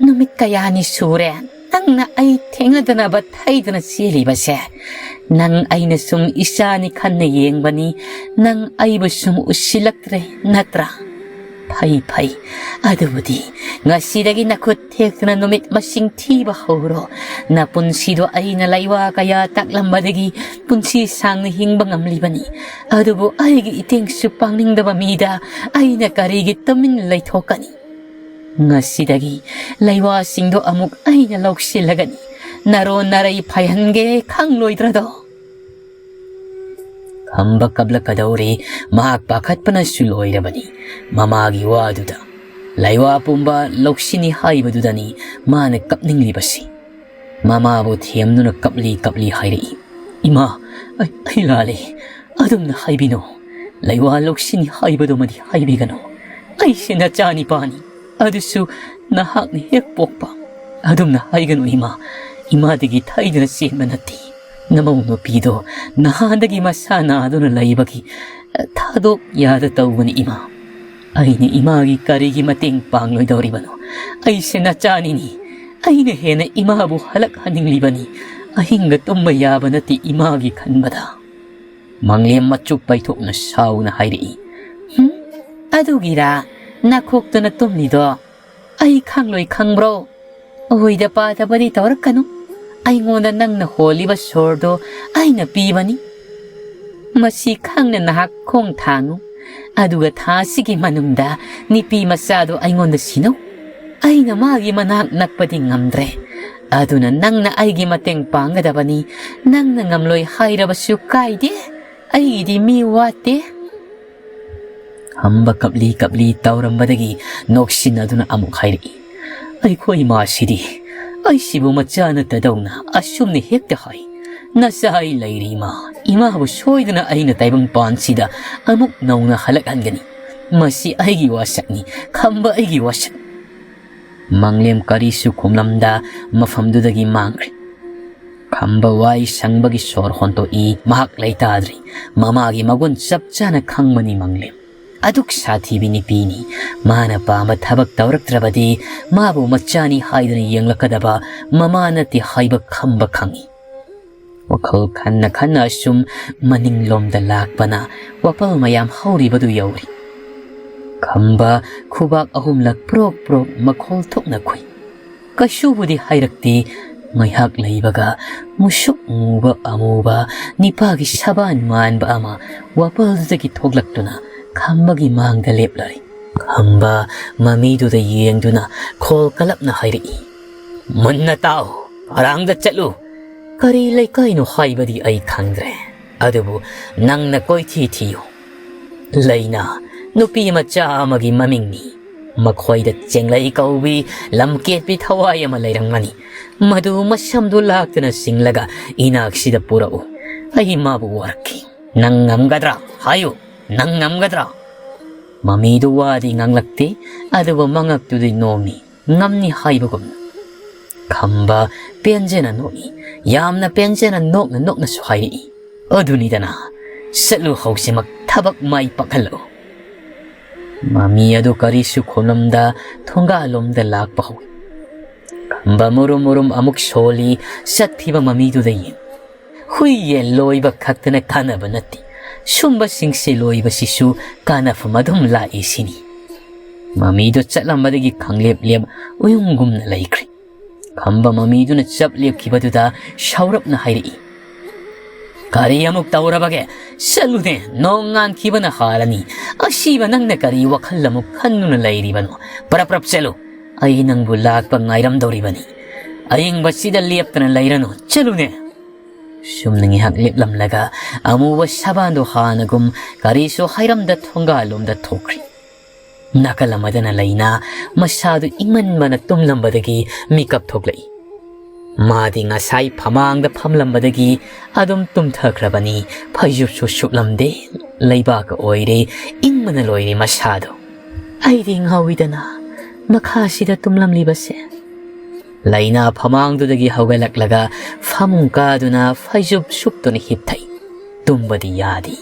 "ꯅꯨꯃꯤꯠ ꯀꯌꯥꯅꯤ ꯁꯨꯔꯦ ꯅꯪꯅ ꯑꯩ ꯊꯦꯡꯅꯗꯅꯕ ꯊꯩꯗꯨꯅ ꯆꯦꯜꯂꯤꯕꯁꯦ꯫ ꯅꯪ ꯑꯩꯅ ꯁꯨꯝ ꯏꯆꯥꯅꯤ ꯈꯟꯅ ꯌꯦꯡꯕꯅꯤ, ꯅꯪ ꯑꯩꯕꯨ ꯁꯨꯝ ꯎꯁꯤꯜꯂꯛꯇ꯭ꯔꯦ ꯅꯠꯇ꯭ꯔꯥ? ꯐꯩ ꯐꯩ, ꯑꯗꯨꯕꯨꯗꯤ ꯉꯁꯤꯗꯒꯤ ꯅꯈꯨꯠ ꯊꯦꯛꯇꯨꯅ ꯅꯨꯃꯤꯠ ꯃꯁꯤꯡ ꯊꯤꯕ ꯍꯧꯔꯣ꯫ ꯅꯄꯨꯟꯁꯤꯗꯣ ꯑꯩꯅ ꯂꯩꯋꯥ ꯀꯌꯥ ꯇꯥꯛꯂꯝꯕꯗꯒꯤ ꯄꯨꯟꯁꯤ ꯁꯥꯡꯅ ꯍꯤꯡꯕ ꯉꯝꯂꯤꯕꯅꯤ꯫ ꯑꯗꯨꯕꯨ ꯑꯩꯒꯤ ꯏꯇꯦꯡꯁꯨ ꯄꯥꯡꯅꯤꯡꯗꯕ ꯃꯤꯗ ꯑꯩꯅ ꯀꯔꯤꯒꯤ ꯇꯨꯃꯤꯟ ꯂꯩꯊꯣꯛꯀꯅꯤ? ꯉꯁꯤꯗꯒꯤ ꯂꯩꯋꯥꯁꯤꯡꯗꯣ ꯑꯃꯨꯛ ꯑꯩꯅ ꯂꯧꯁꯤꯜꯂꯒꯅꯤ꯫ ꯅꯔꯣꯟ ꯅꯔꯩ ꯐꯩꯍꯟꯒꯦ ꯈꯪꯂꯣꯏꯗ꯭ꯔꯗꯣ?" ꯈꯝꯕ ꯀꯞꯂꯛꯀꯗꯧꯔꯦ꯫ ꯃꯍꯥꯛ ꯄꯥꯈꯠꯄꯅꯁꯨ ꯂꯣꯏꯔꯕꯅꯤ꯫ ꯃꯃꯥꯒꯤ ꯋꯥꯗꯨꯗ, ꯂꯩꯋꯥ ꯄꯨꯝꯕ ꯂꯧꯁꯤꯅꯤ ꯍꯥꯏꯕꯗꯨꯗꯅꯤ ꯃꯥꯅ ꯀꯞꯅꯤꯡꯂꯤꯕꯁꯤ꯫ ꯃꯃꯥꯕꯨ ꯊꯦꯝꯗꯨꯅ ꯀꯞꯂꯤ ꯀꯞꯂꯤ ꯍꯥꯏꯔꯛꯏ, "ꯏꯃꯥ, ꯑꯩ, ꯑꯩ ꯂꯥꯜꯂꯦ꯫ ꯑꯗꯨꯝꯅ ꯍꯥꯏꯕꯤꯅꯨ꯫ ꯂꯩꯋꯥ ꯂꯧꯁꯤꯅꯤ ꯍꯥꯏꯕꯗꯨꯃꯗꯤ ꯍꯥꯏꯕꯤꯒꯅꯨ꯫ ꯑꯩꯁꯦ ꯅꯆꯥꯅꯤꯄꯥꯅꯤ꯫ ꯑꯗꯨꯁꯨ ꯅꯍꯥꯛꯅ ꯍꯦꯛ ꯄꯣꯛꯄ꯫ ꯑꯗꯨꯝꯅ ꯍꯥꯏꯒꯅꯨ ꯏꯃꯥ꯫ ꯏꯃꯥꯗꯒꯤ ꯊꯩꯗꯨꯅ ꯆꯦꯟꯕ ꯅꯠꯇꯦ꯫ ꯅꯃꯧ ꯅꯨꯄꯤꯗꯣ ꯅꯍꯥꯟꯗꯒꯤ ꯃꯁꯥ ꯅꯥꯗꯨꯅ ꯂꯩꯕꯒꯤ ꯊꯥꯗꯣꯛ ꯌꯥꯗ ꯇꯧꯕꯅꯤ ꯏꯃꯥ꯫ ꯑꯩꯅ ꯏꯃꯥꯒꯤ ꯀꯔꯤꯒꯤ ꯃꯇꯦꯡ ꯄꯥꯡꯂꯣꯏꯗꯧꯔꯤꯕꯅꯣ? ꯑꯩꯁꯦ ꯅꯆꯥꯅꯤꯅꯤ꯫ ꯑꯩꯅ ꯍꯦꯟꯅ ꯏꯃꯥꯕꯨ ꯍꯜꯂꯛꯍꯟꯅꯤꯡꯂꯤꯕꯅꯤ꯫ ꯑꯍꯤꯡꯒ ꯇꯨꯝꯕ ꯌꯥꯕ ꯅꯠꯇꯦ ꯏꯃꯥꯒꯤ ꯈꯟꯕꯗ꯫" ꯃꯪꯂꯦꯝ ꯃꯆꯨ ꯄꯩꯊꯣꯛꯅ ꯁꯥꯎꯅ ꯍꯥꯏꯔꯛꯏ, "ꯍꯨꯝ? ꯑꯗꯨꯒꯤꯔꯥ ꯅꯈꯣꯛꯇꯨꯅ ꯇꯨꯝꯂꯤꯗꯣ? ꯑꯩ ꯈꯪꯂꯣꯏ ꯈꯪꯕ꯭ꯔꯣ? ꯑꯣꯏꯗ ꯄꯥꯗꯕꯗꯤ ꯇꯧꯔꯛꯀꯅꯨ꯫ ꯑꯩꯉꯣꯟꯗ ꯅꯪꯅ ꯍꯣꯜꯂꯤꯕ ꯁꯣꯔꯗꯣ ꯑꯩꯅ ꯄꯤꯕꯅꯤ꯫ ꯃꯁꯤ ꯈꯪꯅ ꯅꯍꯥꯛ ꯈꯣꯡ ꯊꯥꯡꯉꯨ꯫ ꯑꯗꯨꯒ ꯊꯥ ꯑꯁꯤꯒꯤ ꯃꯅꯨꯡꯗ ꯅꯨꯄꯤ ꯃꯆꯥꯗꯣ ꯑꯩꯉꯣꯟꯗ ꯁꯤꯟꯅꯧ꯫ ꯑꯩꯅ ꯃꯥꯒꯤ ꯃꯅꯥꯛ ꯅꯛꯄꯗꯤ ꯉꯝꯗ꯭ꯔꯦ꯫ ꯑꯗꯨꯅ ꯅꯪꯅ ꯑꯩꯒꯤ ꯃꯇꯦꯡ ꯄꯥꯡꯒꯗꯕꯅꯤ꯫ ꯅꯪꯅ ꯉꯝꯂꯣꯏ ꯍꯥꯏꯔꯕꯁꯨ ꯀꯥꯏꯗꯦ꯫ ꯑꯩꯒꯤꯗꯤ ꯃꯤ ꯋꯥꯠꯇꯦ꯫" ꯈꯝꯕ ꯀꯞꯂꯤ ꯀꯞꯂꯤ ꯇꯧꯔꯝꯕꯗꯒꯤ ꯅꯣꯛꯁꯤꯟꯅꯗꯨꯅ ꯑꯃꯨꯛ ꯍꯥꯏꯔꯛꯏ, "ꯑꯩꯈꯣꯏ ꯏꯃꯥꯁꯤꯗꯤ ꯑꯩꯁꯤꯕꯨ ꯃꯆꯥ ꯅꯠꯇꯗꯧꯅ ꯑꯁꯨꯝꯅ ꯍꯦꯛꯇ ꯍꯥꯏ꯫ ꯅꯆꯥ ꯑꯩ ꯂꯩꯔꯤ ꯏꯃꯥ꯫ ꯏꯃꯥꯕꯨ ꯁꯣꯏꯗꯅ ꯑꯩꯅ ꯇꯥꯏꯕꯪꯄꯥꯟꯁꯤꯗ ꯑꯃꯨꯛ ꯅꯧꯅ ꯍꯜꯂꯛꯍꯟꯒꯅꯤ꯫ ꯃꯁꯤ ꯑꯩꯒꯤ ꯋꯥꯁꯛꯅꯤ, ꯈꯝꯕ ꯑꯩꯒꯤ ꯋꯥꯁꯛ꯫" ꯃꯪꯂꯦꯝ ꯀꯔꯤꯁꯨ ꯈꯨꯝꯂꯝꯗ ꯃꯐꯝꯗꯨꯗꯒꯤ ꯃꯥꯡꯈ꯭ꯔꯦ꯫ ꯈꯝꯕ ꯋꯥꯏ ꯁꯪꯕꯒꯤ ꯁꯣꯔ ꯍꯣꯟꯇꯣꯛꯏ꯫ ꯃꯍꯥꯛ ꯂꯩꯇꯥꯗ꯭ꯔꯤ꯫ ꯃꯃꯥꯒꯤ ꯃꯒꯨꯟ ꯆꯞ ꯆꯥꯅ ꯈꯪꯕꯅꯤ ꯃꯪꯂꯦꯝ꯫ ꯑꯗꯨꯛ ꯁꯥꯊꯤꯕꯤ ꯅꯨꯄꯤꯅꯤ꯫ ꯃꯥꯅ ꯄꯥꯝꯕ ꯊꯕꯛ ꯇꯧꯔꯛꯇ꯭ꯔꯕꯗꯤ ꯃꯥꯕꯨ ꯃꯆꯥꯅꯤ ꯍꯥꯏꯗꯨꯅ ꯌꯦꯡꯂꯛꯀꯗꯕ ꯃꯃꯥ ꯅꯠꯇꯦ ꯍꯥꯏꯕ ꯈꯝꯕ ꯈꯪꯏ꯫ ꯋꯥꯈꯜ ꯈꯟꯅ ꯈꯟꯅ ꯑꯁꯨꯝ ꯃꯅꯤꯡꯂꯣꯝꯗ ꯂꯥꯛꯄꯅ ꯋꯥꯄꯜ ꯃꯌꯥꯝ ꯍꯧꯔꯤꯕꯗꯨ ꯌꯧꯔꯤ꯫ ꯈꯝꯕ ꯈꯨꯕꯥꯛ ꯑꯍꯨꯝꯂꯛ ꯄ꯭ꯔꯣꯛ ꯄ꯭ꯔꯣꯛ ꯃꯈꯣꯜ ꯊꯣꯛꯅ ꯈꯨꯏ꯫ ꯀꯩꯁꯨꯕꯨꯗꯤ ꯍꯥꯏꯔꯛꯇꯦ꯫ ꯉꯥꯏꯍꯥꯛ ꯂꯩꯕꯒ ꯃꯨꯁꯨꯛ ꯃꯨꯕ ꯑꯃꯨꯕ ꯅꯤꯄꯥꯒꯤ ꯁꯕꯥꯟ ꯃꯥꯟꯕ ꯑꯃ ꯋꯥꯄꯜꯗꯨꯗꯒꯤ ꯊꯣꯛꯂꯛꯇꯨꯅ ꯈꯝꯕꯒꯤ ꯃꯥꯡꯗ ꯂꯦꯞꯂꯔꯦ꯫ ꯈꯝꯕ ꯃꯃꯤꯗꯨꯗ ꯌꯦꯡꯗꯨꯅ ꯈꯣꯜ ꯀꯂꯞꯅ ꯍꯥꯏꯔꯛꯏ, "ꯃꯨꯟꯅ ꯇꯥꯎ, ꯐꯔꯥꯡꯗ ꯆꯠꯂꯨ꯫ ꯀꯔꯤ ꯂꯩꯀꯥꯏꯅꯣ ꯍꯥꯏꯕꯗꯤ ꯑꯩ ꯈꯪꯗ꯭ꯔꯦ, ꯑꯗꯨꯕꯨ ꯅꯪꯅ ꯀꯣꯏꯊꯤ ꯊꯤꯌꯨ꯫ ꯂꯩꯅꯥ, ꯅꯨꯄꯤ ꯃꯆꯥ ꯑꯃꯒꯤ ꯃꯃꯤꯡꯅꯤ꯫ ꯃꯈꯣꯏꯗ ꯆꯦꯡꯂꯩ ꯀꯧꯕꯤ ꯂꯝꯀꯦꯠꯄꯤ ꯊꯋꯥꯏ ꯑꯃ ꯂꯩꯔꯝꯒꯅꯤ꯫ ꯃꯗꯨ ꯃꯁꯝꯗꯨ ꯂꯥꯛꯇꯨꯅ ꯆꯤꯡꯂꯒ ꯏꯅꯥꯛꯁꯤꯗ ꯄꯨꯔꯛꯎ꯫ ꯑꯩ ꯃꯥꯕꯨ ꯋꯥꯔꯛꯈꯤ꯫ ꯅꯪ ꯉꯝꯒꯗ꯭ꯔꯥ? ꯍꯥꯏꯌꯨ, ꯅꯪ ꯉꯝꯒꯗ꯭ꯔꯥ?" ꯃꯃꯤꯗꯨ ꯋꯥꯗꯤ ꯉꯥꯡꯂꯛꯇꯦ, ꯑꯗꯨꯕꯨ ꯃꯉꯛꯇꯨꯗꯤ ꯅꯣꯝꯃꯤ, ꯉꯝꯅꯤ ꯍꯥꯏꯕꯒꯨꯝꯅ꯫ ꯈꯝꯕ ꯄꯦꯟꯖꯅ ꯅꯣꯛꯏ, ꯌꯥꯝꯅ ꯄꯦꯟꯖꯅ ꯅꯣꯛꯅ ꯅꯣꯛꯅꯁꯨ ꯍꯥꯏꯔꯛꯏ, "ꯑꯗꯨꯅꯤꯗꯅ, ꯆꯠꯂꯨ ꯍꯧꯖꯤꯛꯃꯛ ꯊꯕꯛ ꯃꯥꯏ ꯄꯥꯛꯍꯜꯂꯛꯎ꯫" ꯃꯃꯤ ꯑꯗꯨ ꯀꯔꯤꯁꯨ ꯈꯨꯝꯂꯝꯗ ꯊꯣꯡꯒꯥꯜꯂꯣꯝꯗ ꯂꯥꯛꯄ ꯍꯧꯏ꯫ ꯈꯝꯕ ꯃꯨꯔꯨꯝ ꯃꯨꯔꯨꯝ ꯑꯃꯨꯛ ꯁꯣꯜꯂꯤ, ꯆꯠꯈꯤꯕ ꯃꯃꯤꯗꯨꯗ ꯌꯦꯡ꯫ ꯍꯨꯏ ꯌꯦꯟ ꯂꯣꯏꯕ ꯈꯛꯇꯅ ꯀꯥꯟꯅꯕ ꯅꯠꯇꯦ, ꯁꯨꯝꯕꯁꯤꯡꯁꯦ ꯂꯣꯏꯕꯁꯤꯁꯨ ꯀꯥꯟꯅꯐꯝ ꯑꯗꯨꯝ ꯂꯥꯛꯏ ꯁꯤꯅꯤ꯫ ꯃꯃꯤꯗꯨ ꯆꯠꯂꯝꯕꯗꯒꯤ ꯈꯪꯂꯦꯞ ꯂꯦꯞ ꯎꯌꯨꯡꯒꯨꯝꯅ ꯂꯩꯈ꯭ꯔꯦ꯫ ꯈꯝꯕ ꯃꯃꯤꯗꯨꯅ ꯆꯞ ꯂꯦꯞꯈꯤꯕꯗꯨꯗ ꯁꯥꯎꯔꯞꯅ ꯍꯥꯏꯔꯛꯏ, "ꯀꯔꯤ ꯑꯃꯨꯛ ꯇꯧꯔꯕꯒꯦ? ꯆꯠꯂꯨꯅꯦ, ꯅꯣꯡ ꯉꯥꯟꯈꯤꯕꯅ ꯍꯥꯜꯂꯅꯤ꯫ ꯑꯁꯤꯕ ꯅꯪꯅ ꯀꯔꯤ ꯋꯥꯈꯜ ꯑꯃꯨꯛ ꯈꯟꯗꯨꯅ ꯂꯩꯔꯤꯕꯅꯣ? ꯄꯔꯞ ꯄꯔꯞ ꯆꯠꯂꯨ꯫ ꯑꯩ ꯅꯪꯕꯨ ꯂꯥꯛꯄ ꯉꯥꯏꯔꯝꯗꯧꯔꯤꯕꯅꯤ꯫ ꯑꯌꯤꯡꯕꯁꯤꯗ ꯂꯦꯞꯇꯅ ꯂꯩꯔꯅꯨ꯫ ꯆꯠꯂꯨꯅꯦ꯫" ꯁꯨꯝꯅ ꯉꯥꯏꯍꯥꯛ ꯂꯦꯞꯂꯝꯂꯒ ꯑꯃꯨꯕ ꯁꯕꯥꯟꯗꯣ ꯍꯥꯟꯅꯒꯨꯝ ꯀꯔꯤꯁꯨ ꯍꯥꯏꯔꯝꯗ ꯊꯣꯡꯒꯥꯜꯂꯣꯝꯗ ꯊꯣꯛꯈ꯭ꯔꯤ꯫ ꯅꯥꯀꯜ ꯑꯃꯗꯅ ꯂꯩꯅꯥ ꯃꯁꯥꯗꯨ ꯏꯪꯃꯟꯕꯅ ꯇꯨꯝꯂꯝꯕꯗꯒꯤ ꯃꯤꯀꯞ ꯊꯣꯛꯂꯛꯏ꯫ ꯃꯥꯗꯤ ꯉꯁꯥꯏ ꯐꯃꯥꯡꯗ ꯐꯝꯂꯝꯕꯗꯒꯤ ꯑꯗꯨꯝ ꯇꯨꯝꯊꯈ꯭ꯔꯕꯅꯤ꯫ ꯐꯩꯖꯨꯞꯁꯨ ꯁꯨꯞꯂꯝꯗꯦ꯫ ꯂꯩꯕꯥꯛꯀ ꯑꯣꯏꯔꯦ, ꯏꯪꯕꯅ ꯂꯣꯏꯔꯦ ꯃꯁꯥꯗꯣ꯫ ꯑꯩꯗꯤ ꯉꯥꯎꯏꯗꯅ ꯃꯈꯥꯁꯤꯗ ꯇꯨꯝꯂꯝꯂꯤꯕꯁꯦ꯫ ꯂꯩꯅꯥ ꯐꯃꯥꯡꯗꯨꯗꯒꯤ ꯍꯧꯒꯠꯂꯛꯂꯒ ꯐꯃꯨꯡ ꯀꯥꯗꯨꯅ ꯐꯩꯖꯨꯞ ꯁꯨꯞꯇꯨꯅ ꯍꯤꯞꯊꯩ꯫ ꯇꯨꯝꯕꯗꯤ ꯌꯥꯗꯦ꯫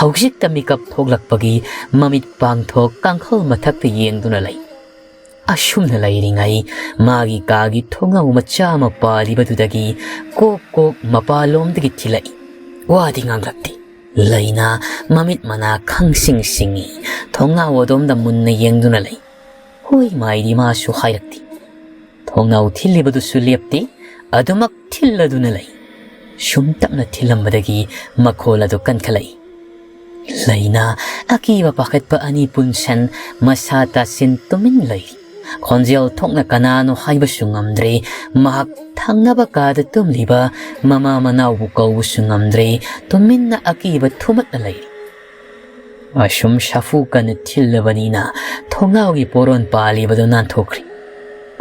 ꯍꯧꯖꯤꯛꯇ ꯃꯤꯀꯞ ꯊꯣꯛꯂꯛꯄꯒꯤ ꯃꯃꯤꯠ ꯄꯥꯡꯊꯣꯛ ꯀꯥꯡꯈꯜ ꯃꯊꯛꯇ ꯌꯦꯡꯗꯨꯅ ꯂꯩ꯫ ꯑꯁꯨꯝꯅ ꯂꯩꯔꯤꯉꯩ ꯃꯥꯒꯤ ꯀꯥꯒꯤ ꯊꯣꯡꯅꯥꯎ ꯃꯆꯥ ꯑꯃ ꯄꯥꯜꯂꯤꯕꯗꯨꯗꯒꯤ ꯀꯣꯛ ꯀꯣꯛ ꯃꯄꯥꯟꯂꯣꯝꯗꯒꯤ ꯊꯤꯜꯂꯛꯏ꯫ ꯋꯥꯗꯤ ꯉꯥꯡꯂꯛꯇꯦ꯫ ꯂꯩꯅꯥ ꯃꯃꯤꯠ ꯃꯅꯥ ꯈꯪꯁꯤꯡ ꯁꯤꯡꯏ꯫ ꯊꯣꯡꯅꯥꯎ ꯑꯗꯣꯝꯗ ꯃꯨꯟꯅ ꯌꯦꯡꯗꯨꯅ ꯂꯩ꯫ ꯍꯣꯏ ꯃꯥꯏꯗꯤ ꯃꯥꯁꯨ ꯍꯥꯏꯔꯛꯇꯦ꯫ ꯊꯣꯡꯅꯥꯎ ꯊꯤꯜꯂꯤꯕꯗꯨꯁꯨ ꯂꯦꯞꯇꯦ꯫ ꯑꯗꯨꯃꯛ ꯊꯤꯜꯂꯗꯨꯅ ꯂꯩ꯫ ꯁꯨꯝ ꯇꯞꯅ ꯊꯤꯜꯂꯝꯕꯗꯒꯤ ꯃꯈꯣꯜ ꯑꯗꯨ ꯀꯟꯈꯠꯂꯛꯏ꯫ ꯂꯩꯅꯥ ꯑꯀꯤꯕ ꯄꯥꯈꯠꯄ ꯑꯅꯤ ꯄꯨꯟꯁꯟ ꯃꯁꯥ ꯇꯥꯁꯤꯟ ꯇꯨꯃꯤꯟ ꯂꯩꯔꯤ꯫ ꯈꯣꯟꯖꯦꯜ ꯊꯣꯛꯅ ꯀꯅꯥꯅꯣ ꯍꯥꯏꯕꯁꯨ ꯉꯝꯗ꯭ꯔꯦ꯫ ꯃꯍꯥꯛ ꯊꯪꯅꯕ ꯀꯥꯗ ꯇꯨꯝꯂꯤꯕ ꯃꯃꯥ ꯃꯅꯥꯎꯕꯨ ꯀꯧꯕꯁꯨ ꯉꯝꯗ꯭ꯔꯦ꯫ ꯇꯨꯃꯤꯟꯅ ꯑꯀꯤꯕ ꯊꯨꯝꯃꯠꯅ ꯂꯩꯔꯤ꯫ ꯑꯁꯨꯝ ꯁꯥꯐꯨ ꯀꯟꯅ ꯊꯤꯜꯂꯕꯅꯤꯅ ꯊꯣꯡꯅꯥꯎꯒꯤ ꯄꯣꯔꯣꯟ ꯄꯥꯜꯂꯤꯕꯗꯨ ꯅꯥꯟꯊꯣꯛꯈ꯭ꯔꯦ꯫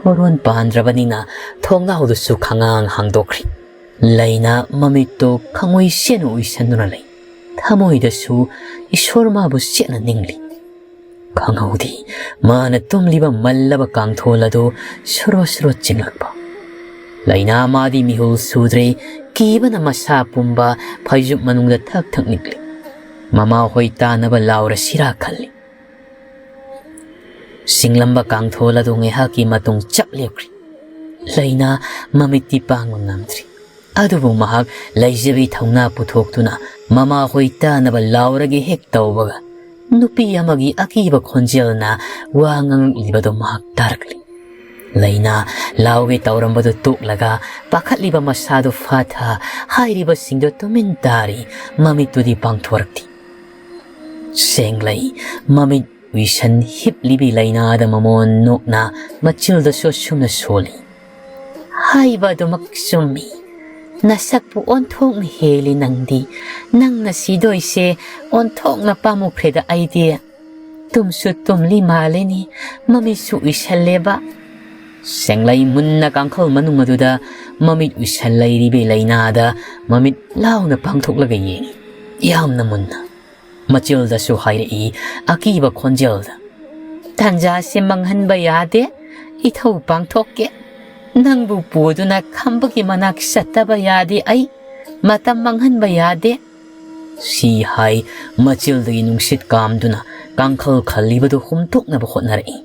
ꯄꯣꯔꯣꯟ ꯄꯥꯟꯗ꯭ꯔꯕꯅꯤꯅ ꯊꯣꯡꯅꯥꯎꯗꯨꯁꯨ ꯈꯉꯥꯡ ꯍꯥꯡꯗꯣꯛꯈ꯭ꯔꯦ꯫ ꯂꯩꯅꯥ ꯃꯃꯤꯠꯇꯨ ꯈꯪꯎꯏ ꯁꯦꯠꯅ ꯎꯏꯁꯟꯗꯨꯅ ꯂꯩ꯫ ꯊꯃꯣꯏꯗꯁꯨ ꯏꯁꯣꯔ ꯃꯥꯕꯨ ꯆꯦꯠꯅ ꯅꯤꯡꯂꯤ꯫ ꯈꯪꯍꯧꯗꯦ ꯃꯥꯅ ꯇꯨꯝꯂꯤꯕ ꯃꯜꯂꯕ ꯀꯥꯡꯊꯣꯜ ꯑꯗꯨ ꯁꯣꯔꯣ ꯁꯣꯔꯣ ꯆꯤꯡꯂꯛꯄ꯫ ꯂꯩꯅꯥ ꯃꯥꯗꯤ ꯃꯤꯍꯨꯜ ꯁꯨꯗ꯭ꯔꯦ꯫ ꯀꯤꯕꯅ ꯃꯁꯥ ꯄꯨꯝꯕ ꯐꯩꯖꯨꯞ ꯃꯅꯨꯡꯗ ꯊꯛ ꯊꯛ ꯅꯤꯛꯂꯤ꯫ ꯃꯃꯥ ꯍꯣꯏ ꯇꯥꯅꯕ ꯂꯥꯎꯔꯁꯤꯔꯥ ꯈꯜꯂꯤ꯫ ꯁꯤꯡꯂꯝꯕ ꯀꯥꯡꯊꯣꯜ ꯑꯗꯨ ꯉꯥꯏꯍꯥꯛꯀꯤ ꯃꯇꯨꯡ ꯆꯞ ꯂꯦꯞꯈ꯭ꯔꯤ꯫ ꯂꯩꯅꯥ ꯃꯃꯤꯠꯇꯤ ꯄꯥꯡꯕ ꯉꯝꯗ꯭ꯔꯤ꯫ ꯑꯗꯨꯕꯨ ꯃꯍꯥꯛ ꯂꯩꯖꯕꯤ ꯊꯧꯅꯥ ꯄꯨꯊꯣꯛꯇꯨꯅ ꯃꯃꯥ ꯍꯣꯏ ꯇꯥꯅꯕ ꯂꯥꯎꯔꯒꯦ ꯍꯦꯛ ꯇꯧꯕꯒ ꯅꯨꯄꯤ ꯑꯃꯒꯤ ꯑꯀꯤꯕ ꯈꯣꯟꯖꯦꯜꯅ ꯋꯥ ꯉꯥꯡꯂꯤꯕꯗꯨ ꯃꯍꯥꯛ ꯇꯥꯔꯛꯂꯤ꯫ ꯂꯩꯅꯥ ꯂꯥꯎꯒꯦ ꯇꯧꯔꯝꯕꯗꯨ ꯇꯣꯛꯂꯒ ꯄꯥꯈꯠꯂꯤꯕ ꯃꯁꯥꯗꯨ ꯐꯥꯊ ꯍꯥꯏꯔꯤꯕꯁꯤꯡꯗꯨ ꯇꯨꯃꯤꯟ ꯇꯥꯔꯤ꯫ ꯃꯃꯤꯠꯇꯨꯗꯤ ꯄꯥꯡꯊꯣꯔꯛꯇꯦ꯫ ꯁꯦꯡꯂꯩ ꯃꯃꯤꯠ ꯎꯏꯁꯟ ꯍꯤꯞꯂꯤꯕꯤ ꯂꯩꯅꯥꯗ ꯃꯃꯣꯟ ꯅꯣꯛꯅ ꯃꯆꯤꯜꯗꯁꯨ ꯑꯁꯨꯝꯅ ꯁꯣꯜꯂꯤ꯫ ꯍꯥꯏꯕ ꯑꯗꯨꯃꯛ ꯆꯨꯝꯃꯤ꯫ ꯅꯁꯛꯄꯨ ꯑꯣꯟꯊꯣꯛꯅ ꯍꯦꯜꯂꯤ ꯅꯪꯗꯤ꯫ ꯅꯪꯅ ꯁꯤꯗꯣꯏꯁꯦ ꯑꯣꯟꯊꯣꯛꯅ ꯄꯥꯝꯃꯨꯈ꯭ꯔꯦꯗ ꯑꯩꯗꯤ꯫ ꯇꯨꯝꯁꯨ ꯇꯨꯝꯂꯤ ꯃꯥꯜꯂꯦꯅꯤ, ꯃꯃꯤꯠꯁꯨ ꯎꯏꯁꯜꯂꯦꯕ꯫ ꯁꯦꯡꯂꯩ ꯃꯨꯟꯅ ꯀꯥꯡꯈꯜ ꯃꯅꯨꯡ ꯑꯗꯨꯗ ꯃꯃꯤꯠ ꯎꯏꯁꯜ ꯂꯩꯔꯤꯕꯤ ꯂꯩꯅꯥꯗ ꯃꯃꯤꯠ ꯂꯥꯎꯅ ꯄꯥꯡꯊꯣꯛꯂꯒ ꯌꯦꯡꯉꯤ꯫ ꯌꯥꯝꯅ ꯃꯨꯟꯅ꯫ ꯃꯆꯤꯜꯗꯁꯨ ꯍꯥꯏꯔꯛꯏ ꯑꯀꯤꯕ ꯈꯣꯟꯖꯦꯜꯗ꯫ "ꯇꯥꯟꯖꯥꯁꯦ ꯃꯥꯡꯍꯟꯕ ꯌꯥꯗꯦ, ꯏꯊꯧ ꯄꯥꯡꯊꯣꯛꯀꯦ"꯫ "ꯅꯪꯕꯨ ꯄꯨꯗꯨꯅ ꯈꯝꯕꯒꯤ ꯃꯅꯥꯛ ꯆꯠꯇꯕ ꯌꯥꯗꯦ ꯑꯩ꯫ ꯃꯇꯝ ꯃꯥꯡꯍꯟꯕ ꯌꯥꯗꯦ"꯫ ꯁꯤ ꯍꯥꯏ ꯃꯆꯤꯜꯗꯒꯤ ꯅꯨꯡꯁꯤꯠ ꯀꯥꯝꯗꯨꯅ ꯀꯥꯡꯈꯜ ꯈꯜꯂꯤꯕꯗꯨ ꯍꯨꯝꯇꯣꯛꯅꯕ ꯍꯣꯠꯅꯔꯛꯏ꯫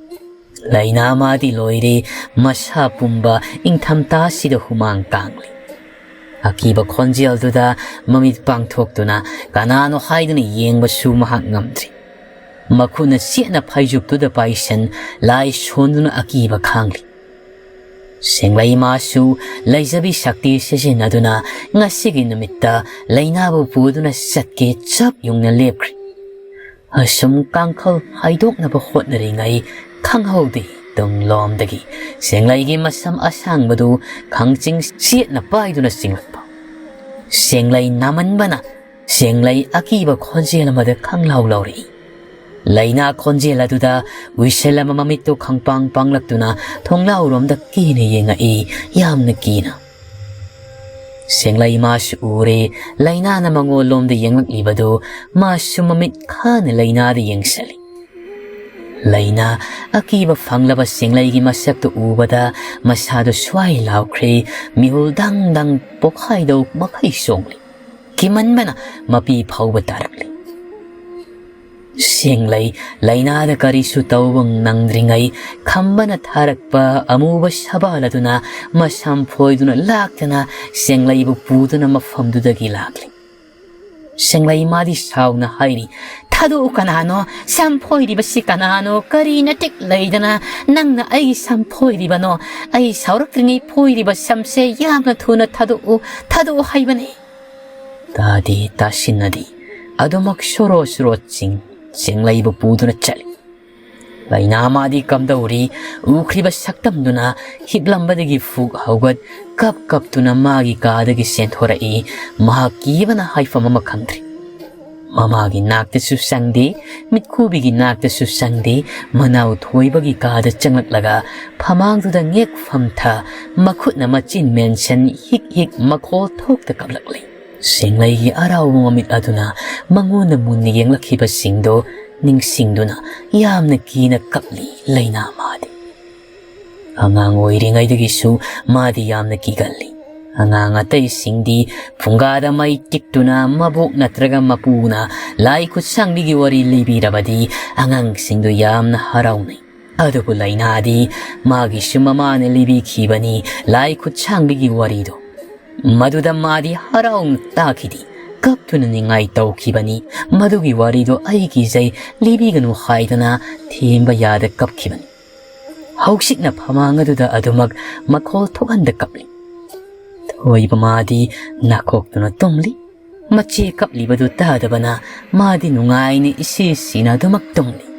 ꯂꯩꯅꯥ ꯃꯥꯗꯤ ꯂꯣꯏꯔꯦ, ꯃꯁꯥ ꯄꯨꯝꯕ ꯏꯪꯊꯝꯊꯥꯁꯤꯗ ꯍꯨꯃꯥꯡ ꯀꯥꯡꯂꯤ꯫ ꯑꯀꯤꯕ ꯈꯣꯟꯖꯦꯜꯗꯨꯗ ꯃꯃꯤꯠ ꯄꯥꯡꯊꯣꯛꯇꯨꯅ ꯀꯅꯥꯅꯣ ꯍꯥꯏꯗꯨꯅ ꯌꯦꯡꯕꯁꯨ ꯃꯍꯥꯛ ꯉꯝꯗ꯭ꯔꯤ꯫ ꯃꯈꯨꯠꯅ ꯆꯦꯠꯅ ꯐꯩꯖꯨꯞꯇꯨꯗ ꯄꯥꯏꯁꯟ ꯂꯥꯏ ꯁꯣꯟꯗꯨꯅ ꯑꯀꯤꯕ ꯈꯥꯡꯂꯤ꯫ ꯁꯦꯡꯂꯩ ꯃꯥꯁꯨ ꯂꯩꯖꯕꯤ ꯁꯛꯇꯤ ꯁꯤꯖꯤꯟꯅꯗꯨꯅ ꯉꯁꯤꯒꯤ ꯅꯨꯃꯤꯠꯇ ꯂꯩꯅꯥꯕꯨ ꯄꯨꯗꯨꯅ ꯆꯠꯀꯦ ꯆꯞ ꯌꯨꯡꯅ ꯂꯦꯞꯈ꯭ꯔꯤ꯫ ꯑꯁꯨꯝ ꯀꯥꯡꯈꯜ ꯍꯥꯏꯗꯣꯛꯅꯕ ꯍꯣꯠꯅꯔꯤꯉꯩ ꯈꯪꯍꯧꯗꯦ ꯇꯨꯡꯂꯣꯝꯗꯒꯤ ꯁꯦꯡꯂꯩꯒꯤ ꯃꯁꯝ ꯑꯁꯥꯡꯕꯗꯨ ꯈꯪꯆꯤꯡ ꯆꯦꯠꯅ ꯄꯥꯏꯗꯨꯅ ꯆꯤꯡꯂꯛꯄ꯫ ꯁꯦꯡꯂꯩ ꯅꯥꯃꯟꯕꯅ ꯁꯦꯡꯂꯩ ꯑꯀꯤꯕ ꯈꯣꯟꯖꯦꯜ ꯑꯃꯗ ꯈꯪꯂꯥꯎ ꯂꯥꯎꯔꯛꯏ꯫ ꯂꯩꯅꯥ ꯈꯣꯟꯖꯦꯜ ꯑꯗꯨꯗ ꯎꯏꯁꯜ ꯑꯃ ꯃꯃꯤꯠꯇꯨ ꯈꯪꯄꯥꯡ ꯄꯥꯡꯂꯛꯇꯨꯅ ꯊꯣꯡꯂꯥꯎꯔꯣꯝꯗ ꯀꯤꯅ ꯌꯦꯡꯉꯛꯏ, ꯌꯥꯝꯅ ꯀꯤꯅ꯫ ꯁꯦꯡꯂꯩ ꯃꯥꯁꯨ ꯎꯔꯦ, ꯂꯩꯅꯥꯅ ꯃꯉꯣꯟꯂꯣꯝꯗ ꯌꯦꯡꯂꯛꯂꯤꯕꯗꯨ꯫ ꯃꯥꯁꯨ ꯃꯃꯤꯠ ꯈꯥꯅ ꯂꯩꯅꯥꯗ ꯌꯦꯡꯁꯤꯜꯂꯤ꯫ ꯂꯩꯅꯥ ꯑꯀꯤꯕ ꯐꯪꯂꯕ ꯁꯦꯡꯂꯩꯒꯤ ꯃꯁꯛꯇꯨ ꯎꯕꯗ ꯃꯁꯥꯗꯨ ꯁ꯭ꯋꯥꯏ ꯂꯥꯎꯈ꯭ꯔꯦ, ꯃꯤꯍꯨꯜ ꯗꯪ ꯗꯪ ꯄꯣꯛꯈꯥꯏꯗꯧ ꯃꯈꯩ ꯆꯣꯡꯂꯤ꯫ ꯀꯤꯃꯟꯕꯅ ꯃꯄꯤ ꯐꯥꯎꯕ ꯇꯥꯔꯛꯂꯤ꯫ ꯁꯦꯡꯂꯩ ꯂꯩꯅꯥꯗ ꯀꯔꯤꯁꯨ ꯇꯧꯕ ꯅꯪꯗ꯭ꯔꯤꯉꯩ ꯈꯝꯕꯅ ꯊꯥꯔꯛꯄ ꯑꯃꯨꯕ ꯁꯕꯥꯜ ꯑꯗꯨꯅ ꯃꯁꯝ ꯐꯣꯏꯗꯨꯅ ꯂꯥꯛꯇꯅ ꯁꯦꯡꯂꯩꯕꯨ ꯄꯨꯗꯨꯅ ꯃꯐꯝꯗꯨꯗꯒꯤ ꯂꯥꯛꯂꯤ꯫ ꯁꯦꯡꯂꯩ ꯃꯥꯗꯤ ꯁꯥꯎꯅ ꯍꯥꯏꯔꯤ, "ꯊꯥꯗꯣꯛꯎ ꯀꯅꯥꯅꯣ? ꯁꯝ ꯐꯣꯏꯔꯤꯕꯁꯤ ꯀꯅꯥꯅꯣ? ꯀꯔꯤ ꯅꯇꯤꯛ ꯂꯩꯗꯅ ꯅꯪꯅ ꯑꯩꯒꯤ ꯁꯝ ꯐꯣꯏꯔꯤꯕꯅꯣ? ꯑꯩ ꯁꯥꯎꯔꯛꯇ꯭ꯔꯤꯉꯩ ꯐꯣꯏꯔꯤꯕ ꯁꯝꯁꯦ ꯌꯥꯝꯅ ꯊꯨꯅ ꯊꯥꯗꯣꯛꯎ, ꯊꯥꯗꯣꯛꯎ ꯍꯥꯏꯕꯅꯤ"꯫ ꯇꯥꯗꯤ ꯇꯥꯁꯤꯟꯅꯗꯤ ꯑꯗꯨꯃꯛ ꯁꯣꯔꯣ ꯁꯣꯔꯣ ꯆꯤꯡ ꯁꯦꯡꯂꯩꯕꯨ ꯄꯨꯗꯨꯅ ꯆꯠꯂꯤ꯫ ꯂꯩꯅꯥ ꯃꯥꯗꯤ ꯀꯝꯗꯧꯔꯤ? ꯎꯈ꯭ꯔꯤꯕ ꯁꯛꯇꯝꯗꯨꯅ ꯍꯤꯞꯂꯝꯕꯗꯒꯤ ꯐꯨꯛ ꯍꯧꯒꯠ ꯀꯞ ꯀꯞꯇꯨꯅ ꯃꯥꯒꯤ ꯀꯥꯗꯒꯤ ꯆꯦꯟꯊꯣꯔꯛꯏ꯫ ꯃꯍꯥꯛ ꯀꯤꯕꯅ ꯍꯥꯏꯐꯝ ꯑꯃ ꯈꯪꯗ꯭ꯔꯤ꯫ ꯃꯃꯥꯒꯤ ꯅꯥꯛꯇꯁꯨ ꯆꯪꯗꯦ, ꯃꯤꯠꯈꯨꯕꯤꯒꯤ ꯅꯥꯛꯇꯁꯨ ꯆꯪꯗꯦ꯫ ꯃꯅꯥꯎ ꯊꯣꯏꯕꯒꯤ ꯀꯥꯗ ꯆꯪꯂꯛꯂꯒ ꯐꯃꯥꯡꯗꯨꯗ ꯉꯦꯛ ꯐꯝꯊ ꯃꯈꯨꯠꯅ ꯃꯆꯤꯟ ꯃꯦꯟꯁꯟ ꯍꯤꯛ ꯍꯤꯛ ꯃꯈꯣꯜ ꯊꯣꯛꯇ ꯀꯞꯂꯛꯂꯤ꯫ ꯁꯦꯡꯂꯩꯒꯤ ꯑꯔꯥꯎꯕ ꯃꯃꯤꯠ ꯑꯗꯨꯅ ꯃꯉꯣꯟꯗ ꯃꯨꯟꯅ ꯌꯦꯡꯂꯛꯈꯤꯕꯁꯤꯡꯗꯨ ꯅꯤꯡꯁꯤꯡꯗꯨꯅ ꯌꯥꯝꯅ ꯀꯤꯅ ꯀꯞꯂꯤ ꯂꯩꯅꯥ ꯃꯥꯗꯤ꯫ ꯑꯉꯥꯡ ꯑꯣꯏꯔꯤꯉꯩꯗꯒꯤꯁꯨ ꯃꯥꯗꯤ ꯌꯥꯝꯅ ꯀꯤꯒꯜꯂꯤ꯫ ꯑꯉꯥꯡ ꯑꯇꯩꯁꯤꯡꯗꯤ ꯐꯨꯡꯒꯥꯗ ꯃꯩ ꯇꯤꯛꯇꯨꯅ ꯃꯕꯣꯛ ꯅꯠꯇ꯭ꯔꯒ ꯃꯄꯨꯅ ꯂꯥꯏ ꯈꯨꯠꯁꯥꯡꯕꯤꯒꯤ ꯋꯥꯔꯤ ꯂꯤꯕꯤꯔꯕꯗꯤ ꯑꯉꯥꯡꯁꯤꯡꯗꯨ ꯌꯥꯝꯅ ꯍꯔꯥꯎꯅꯩ꯫ ꯑꯗꯨꯕꯨ ꯂꯥꯏꯅꯥꯗꯤ ꯃꯥꯒꯤꯁꯨ ꯃꯃꯥꯅ ꯂꯤꯕꯤꯈꯤꯕꯅꯤ ꯂꯥꯏ ꯈꯨꯠꯁꯥꯡꯕꯤꯒꯤ ꯋꯥꯔꯤꯗꯨ꯫ ꯃꯗꯨꯗ ꯃꯥꯗꯤ ꯍꯔꯥꯎꯅ ꯇꯥꯈꯤꯗꯦ, ꯀꯞꯇꯨꯅ ꯅꯤꯡꯉꯥꯏ ꯇꯧꯈꯤꯕꯅꯤ꯫ ꯃꯗꯨꯒꯤ ꯋꯥꯔꯤꯗꯨ ꯑꯩ ꯀꯤꯖꯩ, ꯂꯤꯕꯤꯒꯅꯨ ꯍꯥꯏꯗꯅ ꯊꯦꯝꯕ ꯌꯥꯗ ꯀꯞꯈꯤꯕꯅꯤ꯫ ꯍꯧꯖꯤꯛꯅ ꯐꯃꯥꯡ ꯑꯗꯨꯗ ꯑꯗꯨꯃꯛ ꯃꯈꯣꯜ ꯊꯣꯛꯍꯟꯗ ꯀꯞꯂꯤ꯫ ꯊꯣꯏꯕ ꯃꯥꯗꯤ ꯅꯥꯈꯣꯛꯇꯨꯅ ꯇꯨꯝꯂꯤ꯫ ꯃꯆꯦ ꯀꯞꯂꯤꯕꯗꯨ ꯇꯥꯗꯕꯅ ꯃꯥꯗꯤ ꯅꯨꯡꯉꯥꯏꯅ ꯏꯁꯤꯁꯤꯅ ꯑꯗꯨꯃꯛ ꯇꯨꯝꯂꯤ꯫